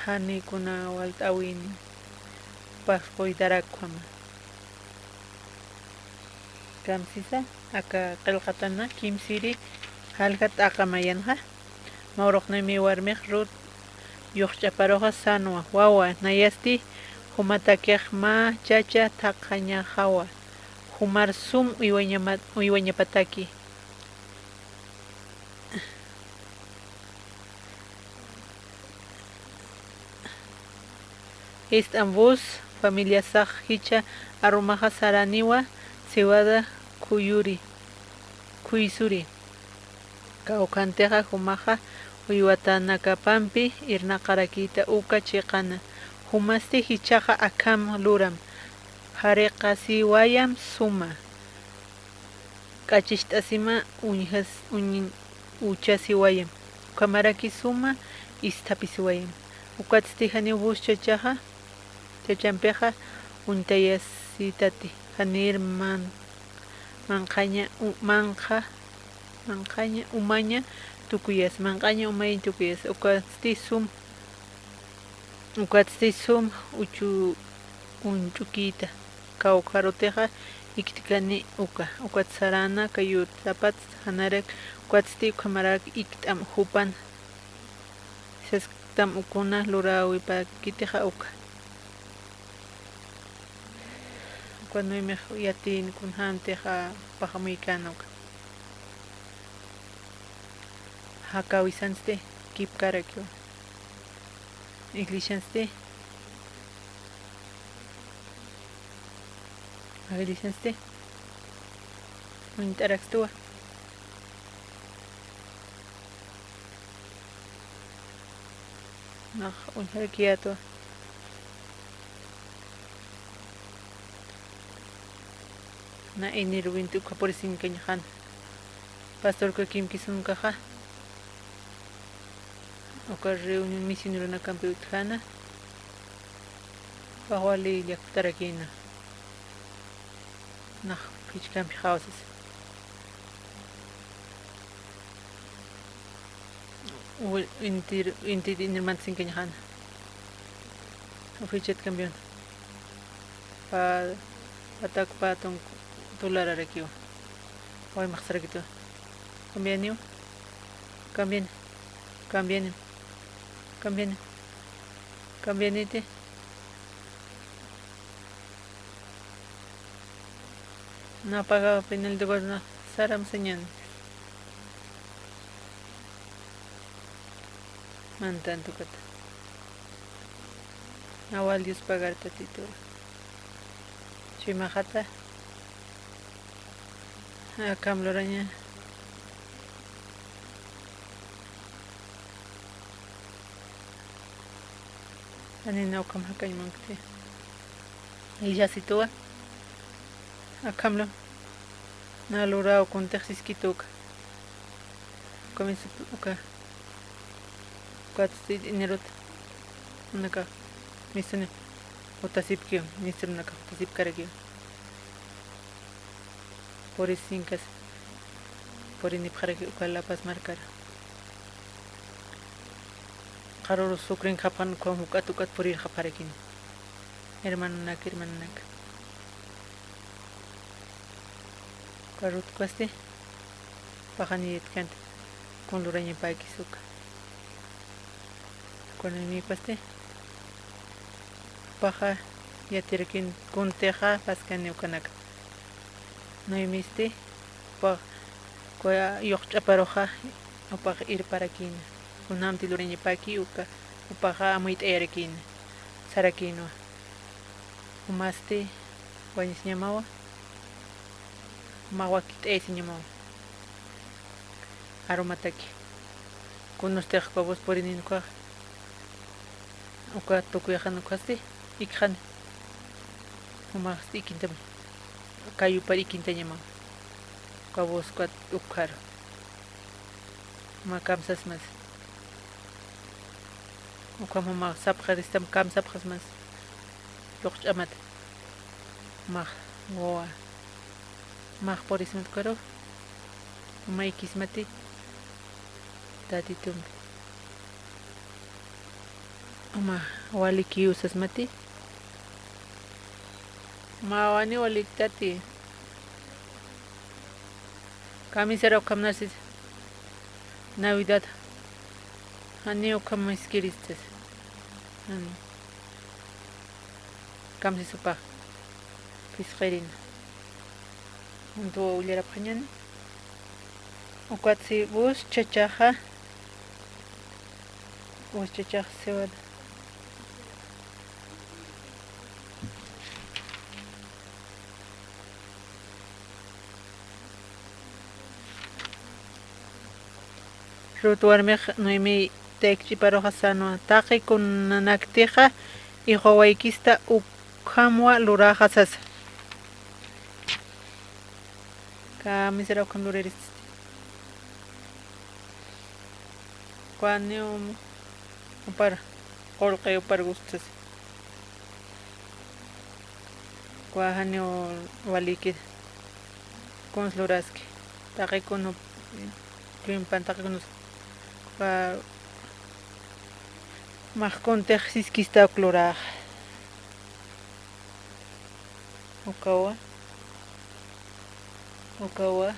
Jani kuna walt'äwini. Upax cuidarakjama. Kamsisa, aka qillqatana kimsiri jaljat t'aqa mayanxa. Mä urux Noemí warmix Rut yuxch'aparuxa sänwa, wawa, nayasti jumatakix mä chacha thaqhañaxawa, jumar sum uywañama-, uywañapataki. Ist'am Booz familiasax jichha arumaxa saräniwa cebada khuyuri, khuysuri. Kawkhantixa jumaxa uywatanakapampi irnaqarakïta uka chiqana. Jumasti jichhaxa akham luram. Jariqasiwayam suma. K'achicht'asima uñjas-, uñ-, uchasiwayam. Ukhamaraki suma isthapisiwayam. Ukatsti janiw Booz chachaxa, chachampixa uñtayasitati. Janir man-, manqhaña, u-, manqha, manqhaña umaña tukuyas, manq'aña umaña tukuyas. Ukatsti sum, ukatsti sum uchu-, uñch'ukïta. Kawkharutixa iktkani uka, ukat saräna kayut sapats janarak, ukatsti ukhamarak ikt'am jupan. Sasktam ukuna luräwipakitixa uka. Uka Noemix yatïn kunjämtixa paxamuykän uka. Jakäwisansti kipkarakiwa. Iglesiansti, iglesiansti uñt'arakstuwa. Nax uñjarakiyätwa. Na enero veintiuno purisinkañaxan. Pastor Joaquín Kisunkaxa. Uka reunión misioneronakampi utjäna. Upax wali llaktarakïna. Nax phichkampixawa sasa. Uwi-, intir, intir, inirmanta sinkañaxana. Ufïchat cambion. Pa, patak pa tunk tulararakiwa. Waymax sarakitu. Cambianiw. Cambiani. Cambiani. Cambiani. Cambianiti. No ha pagado penal de gobierno, saram señan. Mantan tukata. Nawal Dios pagar tatito. Chuymaxata. Akham luraña. Anina ukham jakañamanktï. Illasituwa. Akhamlu. Na luraw kuntix siskitu uka. Uka misu uka. Uka tsi inirut. Unaka misuni. Utasipkiw. Misuni unaka utasipkarakiw. Purisinkas, purinipxaraki uka La Paz markar. Qarurus sukrinxapxan ukham juk'at juk'at purirxapxarakini. Hermanonak, hermanonak. Qarurut ukhasti, paxani yatkanti, kun lurañapäkis uka. Kunanïpasti, jupaxa yatirakin kuntixa paskani ukanaka. Noemisti, jupax, kuya yuqch'aparuxa, jupax irparakïna. Kunjamti lurañapäki uka, jupaxa amuyt'ayarakïna, sarakïnwa. Jumasti, wañisiñamawa, jumax wakicht'ayasiñamawa. Arumataki. Kunustix uka bus purinin ukax. Uka tukuyaxan ukhasti, ikxani. Jumaxsti ikintam. Kayupar ikintañamaw. Uka bus ukat ukxaru. Juma kamsasmas. Ukham jumax sapxaristam kamsapxasmas. Yuqch'amat. Jumax, wawa. Max purismat ukaru, maykismati, Tatitumpi. Ama walikiw sasmati. Mawani walik tati. Kamisara ukham narsis. Navidad. Jani ukham miskiristas. Jani. Kamsisupax. Phisqirina. Juntuwa ullarapxañani. Ukatsi bus chachaxa. Bus chachax cebada. Rut warmix Noemi tayk ch'iparuxa sänwa, taqi kunanaktixa hijuwaykista ukhamwa luraxa sasa. Kamisara ukham luriristi. Janiw upar, qullqi upar gustas. Janiw waliki. Kuns luraski. Taqi kunu, kimpan taqi kunus. Max kuntix siskista uk lurax. Ukawa, ukawa,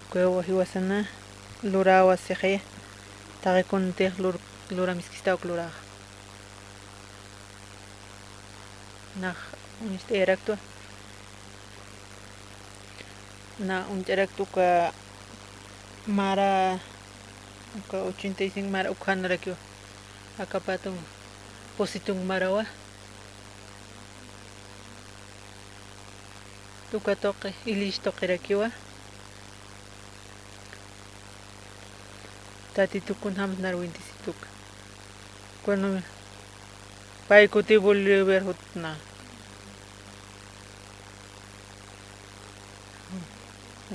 ukawa jiwasana lurawa sixi, taqi kuntix lur-, luramiskista uk lurax. Nax uñst'ayaraktu. Na uñt'ayaraktu uka mara, uka ochenta y cinco mara ukhanarakiwa. Aka patun, Positung marawa. Tuka tuqi, Ilish tuqirakiwa. Tatitu kunjams narwintisi tuka. Cuando pay kuti Bolívar jutna.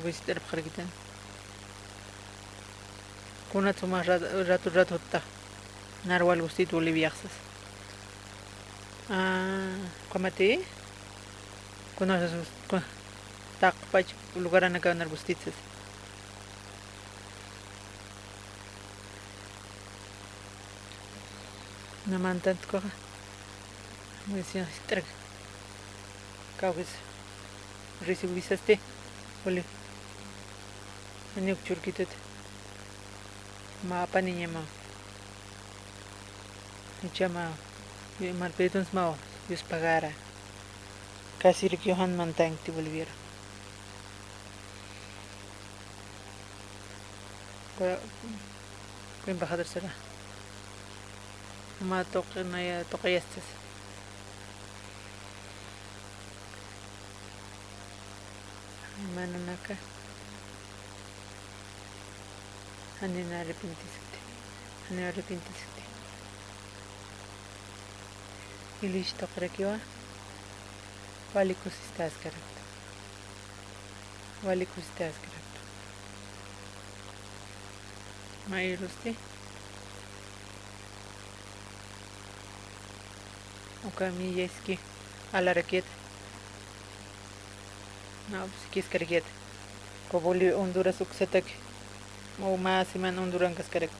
Visit'arpxarkitan. Kunat suma rat-, ratu, ratu jutta. Narwal gustit Boliviaxsas. Ah, kamati. Kunasas, ku-, taqpach lugaranakaw nar gustitsas. Namantant ukaxa. Bendición jist'araki. Kawkis recibirisasti. Uli. Janiw uk churkitut. Mä apaniñamaw. Jichhamaw. Mä perdonsmaw. Yuspagara. Kasirkiw jan mantankti Boliviaru. Kua, kua embajador sara. Mä tuqi, naya tuqiyastas. Mananaka. Janina arrepentiskti. Janina arrepentiskti. Iglesiat tuqirakiwa. Wali kusistaskarakta. Wali kusistaskarakta. Mä irusti. Uka miyaski alarakit. Mä, pues, kiskarakit. Koboli Honduras uksatak. Mä, mä semana Hondurankaskarak.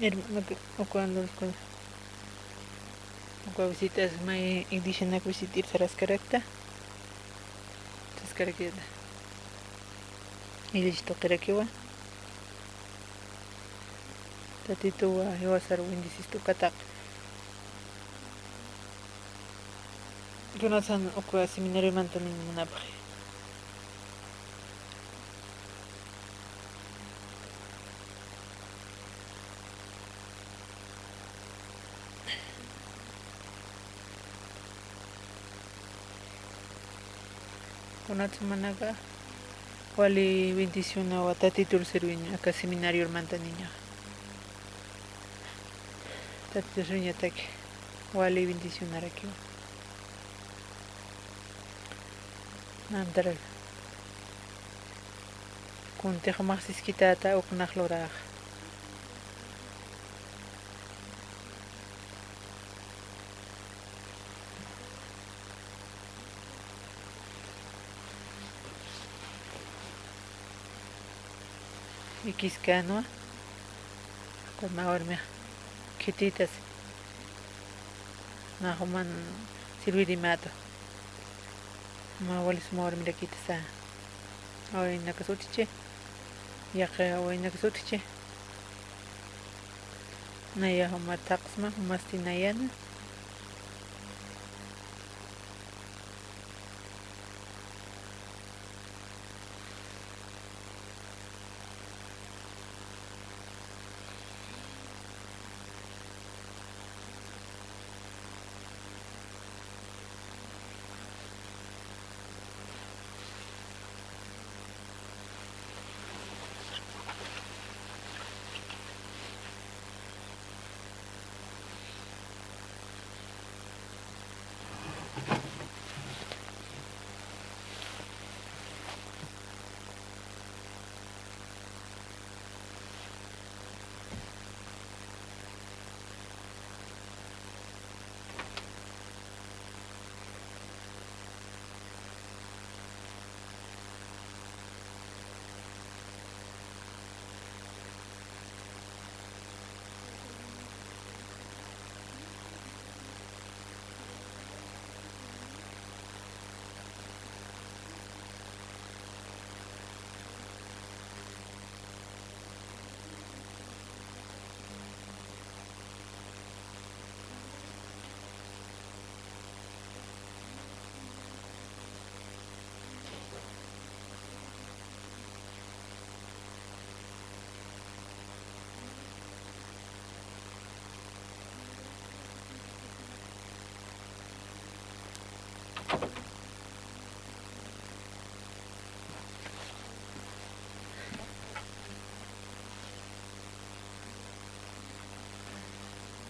Hermano, uka Honduras, uka visitas, mä iglesianak visitir saraskarakta. Saskarakit. Iglesiat tuqirakiwa. Tatituwa jiwasaru bendicistu kataq. Kunatsan uka seminariomanta niñ munapxi. Kunatsa manaka wali bendicionawa Tatitur sirwiña, aka seminariormanta niñaxa. Tatitur sirwiñataki wali bendicionarakiwa. Nantarak. Kuntix jumax siskitäta uknax lurax. Ikiskänwa. Kuna warmix khititas. Nax juman sirwirimäta. Mä wali suma warmirakitasa. Wawaynakas utjchi. Yaqha wawaynakas utjchi. Naya juma thaqsma, jumasti nayana.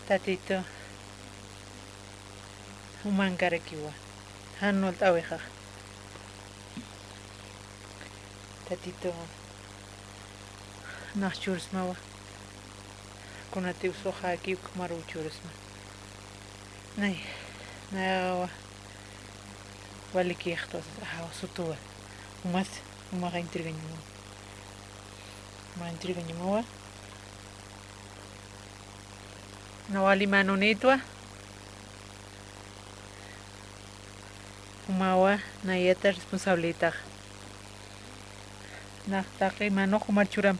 Tatitu, jumankarakiwa, jan walt'äwixax. Tatitu, nax chursmawa, kunatiw suxäki ukmaruw chursma. Nay, nayawa, walikix, entonces, ajaw sutuwa, jumas, jumaxa entregañamawa. Jumax entregañamawa. Na wali manunïtwa. Jumawa nayata responsabletax. Nax taqi manux jumar churam.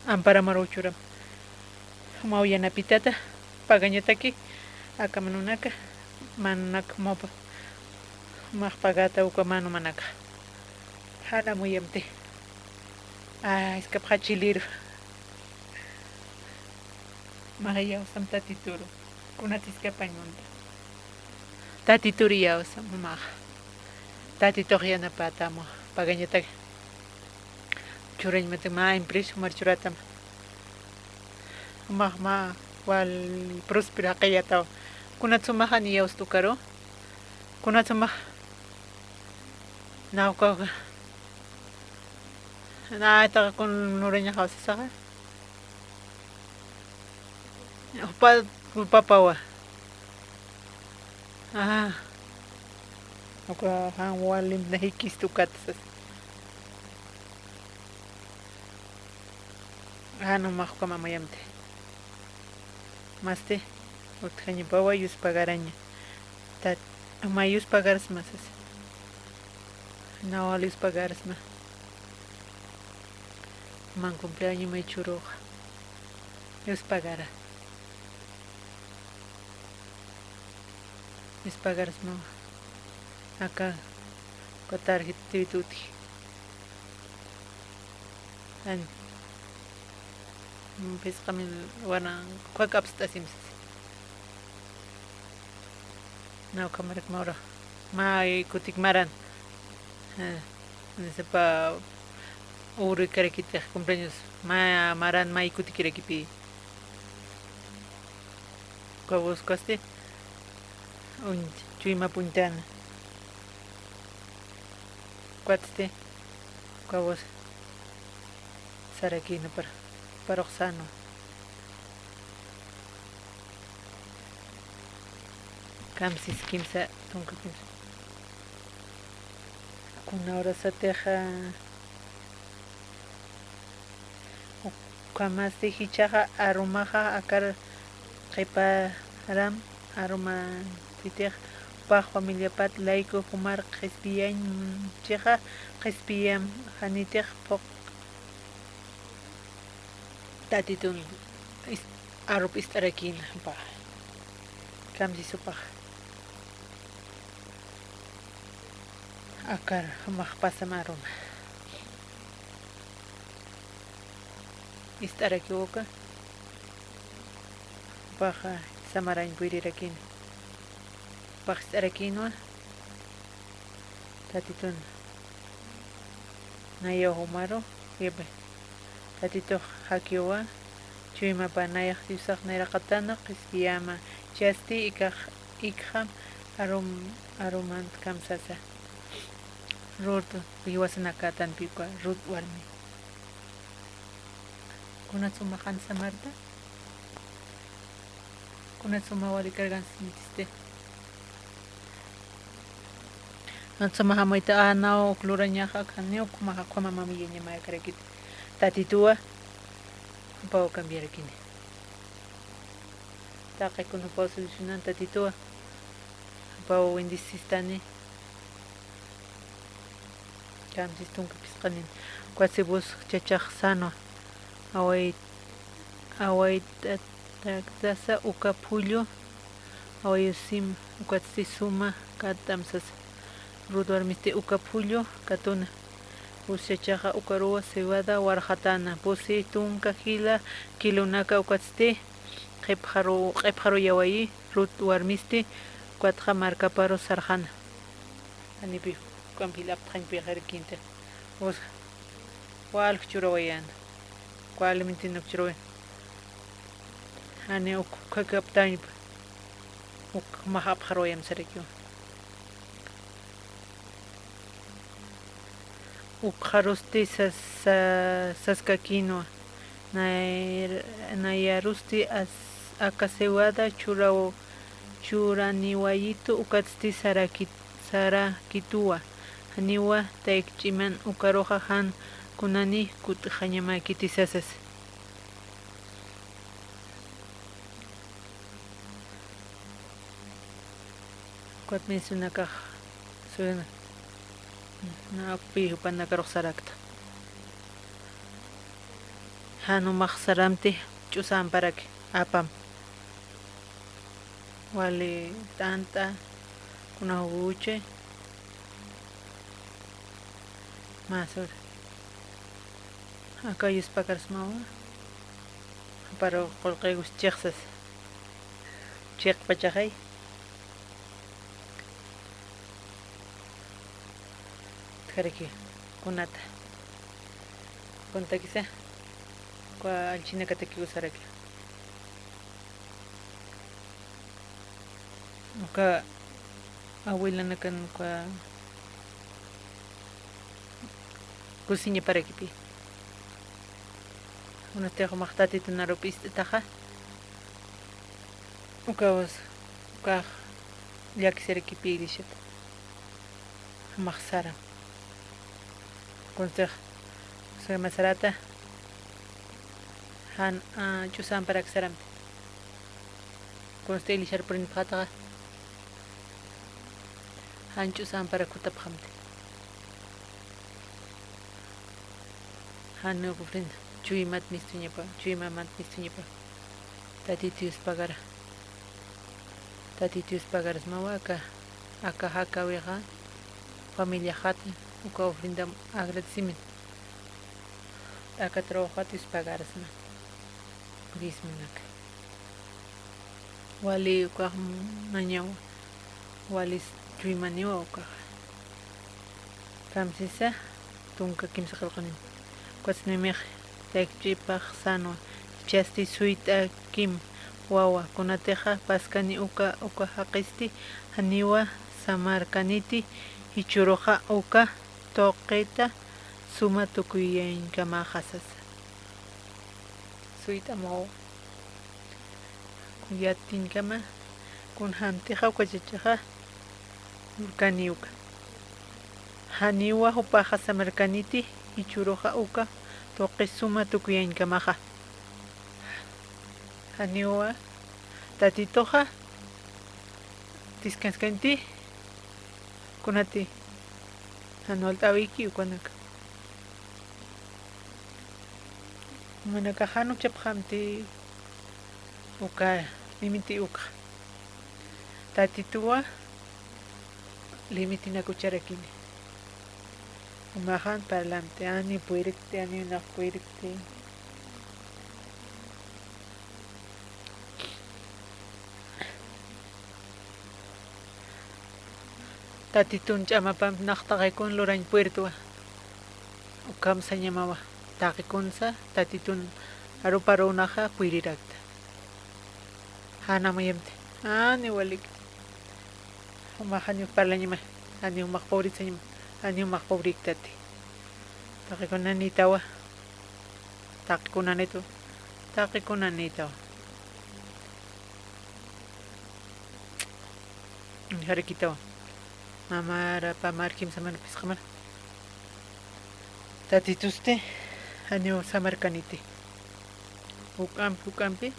Amparamar churam. Jumaw yanapitata pagañataki aka manunaka, manunaka jumapa, jumax pagata uka manumanaka. Jana muyamti. Ah, iskapxachiliru. Max iyawsam Tatituru. Kunat iskapañ munta. Tatituru iyawsam, max. Tatitux yanapatamu pagañatak. Churañmata mä impresa jumar churatam. Jumax mä wal próspero jaqillataw. Kunat sumax jan iyawstukaru. Kunat sumax. Nawka. Naytaqa kun lurañaxaw sasaxa. Jupa, jupapawa. Ajá. Uka jan walimna jikistu ukat sas. Ajá, no, max ukham amuyamti. Masti, utjañapawa yuspagaraña. Tat, ma yuspagarsma sas. Na wal yuspagarsma. Man cumpleaño may churuxa. Yuspagara. Yuspagarsma. Aka, aka tarjeta débito utji. Jan. Phisqa mil waranqa k'apst'asim sas. Nawka marak mawra. May kutik maran. Eh, nisapa urikarakitix cumpleaños. Ma, maran may kutikirakipi. Uka voz ukhasti. Uñ, chuyma puñtana. Ukatsti. Uka voz. Sarakïna para, para uxsano. Kamsis kimsa, tunka kimsa. Kuna urasatixa, ukhamasti jichhaxa arumaxa akar qhiparam, arumantitix jupax familiapat layku jumar qhispiyañ, chixa qhispiyam janitix phuq. Tatitun is-, arup ist'arakïna jupax. Kamsis jupax. Akar jumax pasam aruma. Ist'arakiw uka. Jupaxa samarañ puyrirakïna. Jupax ist'arakïnwa. Tatitun. Nayaw jumaru, yapa. Tatitux jakiwa, chuymapa nayax Diosax nayraqatana, qhispiyäma, chasti ikxam arum, arumant kamsasa. Ruth, jiwasanakatanpï uka, Ruth warmi. Kunat sumax jan samarta? Kunat suma wali cargansintiste. Kunat suma jamayta, a, naw uk lurañaxa, janiw ukhamaxa, ukhama mamiyañamayarakiti. Tatituwa, jupaw cambiarakini. Taqi kuna jupaw solucionan Tatituwa. Jupaw bendecistani. Kamsis tunka phisqanin. Ukat sibus chachax sano. Away, awayt'ataktasa uka phullu. Awayusim, ukatsti suma katam sasa. Ruth warmisti uka phullu katuna. Bus chachaxa ukaruwa cebada warxatana. Busi tunka jila kilonaka ukatsti qhipxaru, qhipxaruyawayi. Ruth warmisti, ukatxa markaparu sarxana. Janipi, ukampi aptxañpi qirkintix. Usa, walj churawayana. Uka alimentinuk churawayan. Jani uk, ukhakaptañpa. Uk, max apxaruwayam sarakiwa. Ukxarusti sas, sa, saskakïnwa. Nay, nayarusti as, aka cebada churaw, churaniwayitu ukatsti sarakit, sarakituwa. Janiwa taykch'iman ukaruxa jan kunani kut'xañamäkiti sasas. Mencionakax suyna, na apupi jupanakarux sarakta. Jan umax saramti ch'usa amparaki apam. Wali t'ant'a, kuna juguche. Masur. Aka yuspakarsmawa. Pero qullqigus chiqsas. Chiqpachaxay. Utjaraki kunata. Kuntakisa. Uka allchinakataki usaraki. Uka abuelanakan uka cocina parakipi. Kunatix umax Tatitun arupi ist'itaxa. Ukawas, ukax llakisirakipi iglesiat. Umax sara. Kunatix, usama sarata. Jan, ah, ch'usa amparak saramti. Kunsti iglesiar purinipxataxa. Jan ch'usa amparak jutapxamti. Jan uk ofrenda, chuymat mistuñapa, chuymamat mistuñapa. Tatitu Dios pagara. Tatitu Dios pagarsmawa aka, aka jakawixa, familiaxati, uka ofrendam agradecimiento. Aka trabajat Dios pagarsma. Prisminaka. Wali ukax nañawa, walis chuymaniwa ukaxa. Kamsisa tunka kimsa qillqanim. Ukatsnimix llakipch'ipax sänwa, jichhasti suyt'akim wawa, kunatixa paskani uka, uka jaqisti janiwa samarkaniti, jichhüruxa uka tuqita suma tukuyañkamaxa sasa. Suyt'am wawa. Yatiñkama, kunjamtixa uka chachaxa lurkani uka. Janiwa jupaxa samarkaniti, jichhüruxa uka tuqi suma tukuyañkamaxa. Janiwa Tatituxa diskanskanti, kunati jan walt'äwiki ukanaka. Jumanakax jan ukchapxamti uka limiti ukxa. Tatituwa limitinak ucharakini. Jumax jan parlamti, jani puyrikti, jani nax puyrikti. Tatitun ch'amapamp nax taqikun lurañ puyrtwa. Ukham sañamawa. Taqikunsa Tatitun aruparunaxa puyrirakta. Jan amuyamti. Jani walik. Jumax janiw parlañama. Jani jumax pobrit sañama. Jani jumax pobriktati. Taqikunanïtawa. Taqikunanïtawa. Taqikunanïtawa. Jarakïtawa. Mamara, pamar, kimsa mana phisqa mana. Tatitusti janiw samarkaniti. Juk'ampi, juk'ampi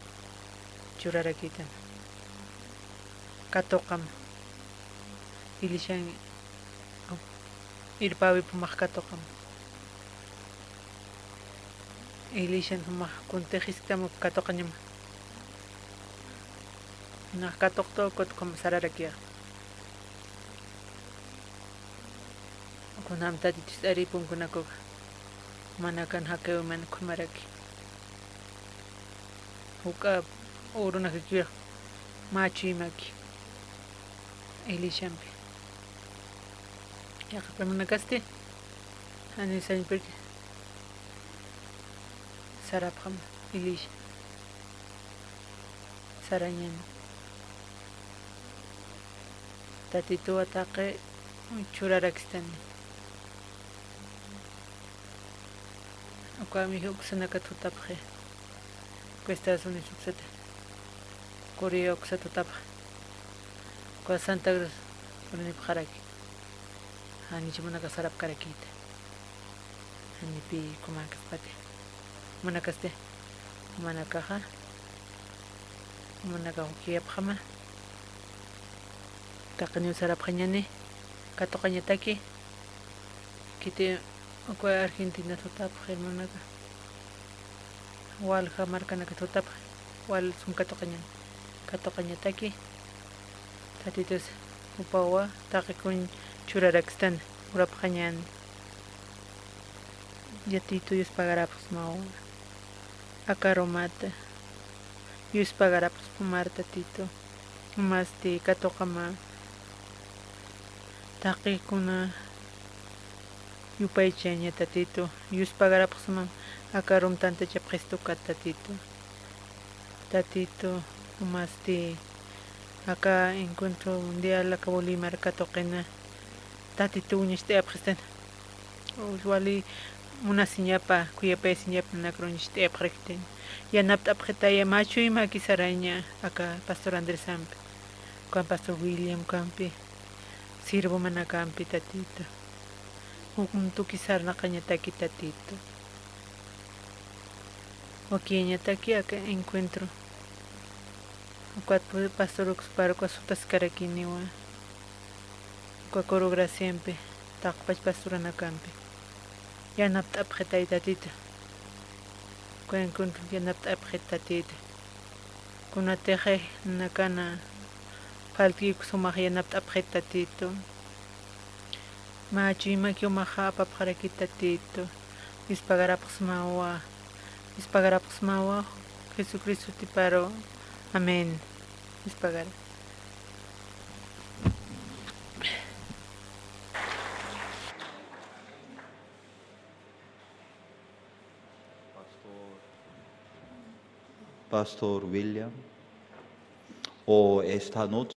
churarakïtan. Katuqam. Ilishan irpäwip jumax katuqam. Ilishan jumax kuntix jisktam uk katuqañama. Nax katuqta ukat ukham sararakïxa. Kunjam Tatitus ari punkunak uka. Manakan jakawiman ukhamaraki. Juk'a urunakakiw mä chuymaki. Ilishampi. Yaqhipamunakasti jani sañpirki sarapxam ilisha. Sarañan. Tatituwa taqi churarakistani. Ukham uksanakata jutapxi. Uka Estados Unidos uksata. Corea uksata jutapxi. Uka Santa Cruz urinipxaraki. Janicha jumanakax sarapkarakïta. Janipi kumäkaspati. Jumanakasti. Jumanakaxa. Jumanakax ukiyapxama. Taqiniw sarapxañani, katuqañataki, kiti uka Argentina thutapx hermanaka, walja markanaka thutapx, wal sum katuqañani, katuqañataki, Tatitus jupawa taqi kun churarakstan, jurapxañani. Tatitu yuspagarapxsmawa, aka arumata yuspagarapxsmamar Tatitu, masti katuqama taqi kuna yupaychaña Tatitu, yuspagarapxsmam aka arum tantachapxistukat Tatitu. Tatitu, masti aka encuentro mundial aka Bolívar katuqina, Tatitu uñacht'ayapxistan. Wali munasiñapa, khuyapayasiñapa nanakar uñacht'ayapxaraktan. Yanapt'apxitaya, mä chuymäki saraña aka pastor Andresampi, ukan pastor Williamkampi, sirvumanakampi Tatitu. Jukntuki sarnaqañataki Tatitu. Wakiyañataki aka encuentro. Ukat pastor uksparuka sutaskarakiniwa. Uka coro graciampi, taqpach pastoranakampi. Yanapt'apxitay Tatitu. Uka encuentro yanapt'apxit Tatitu. Kunatixi nanakana faltkiku sumax yanapt'apxit Tatitu. Mä chuymäki umaxa apapxarakit Tatitu. Yuspagarapxsmawa. Yuspagarapxsmawa Jesucristo tiparu. Amén. Yuspagara. Pastor William, o esta noche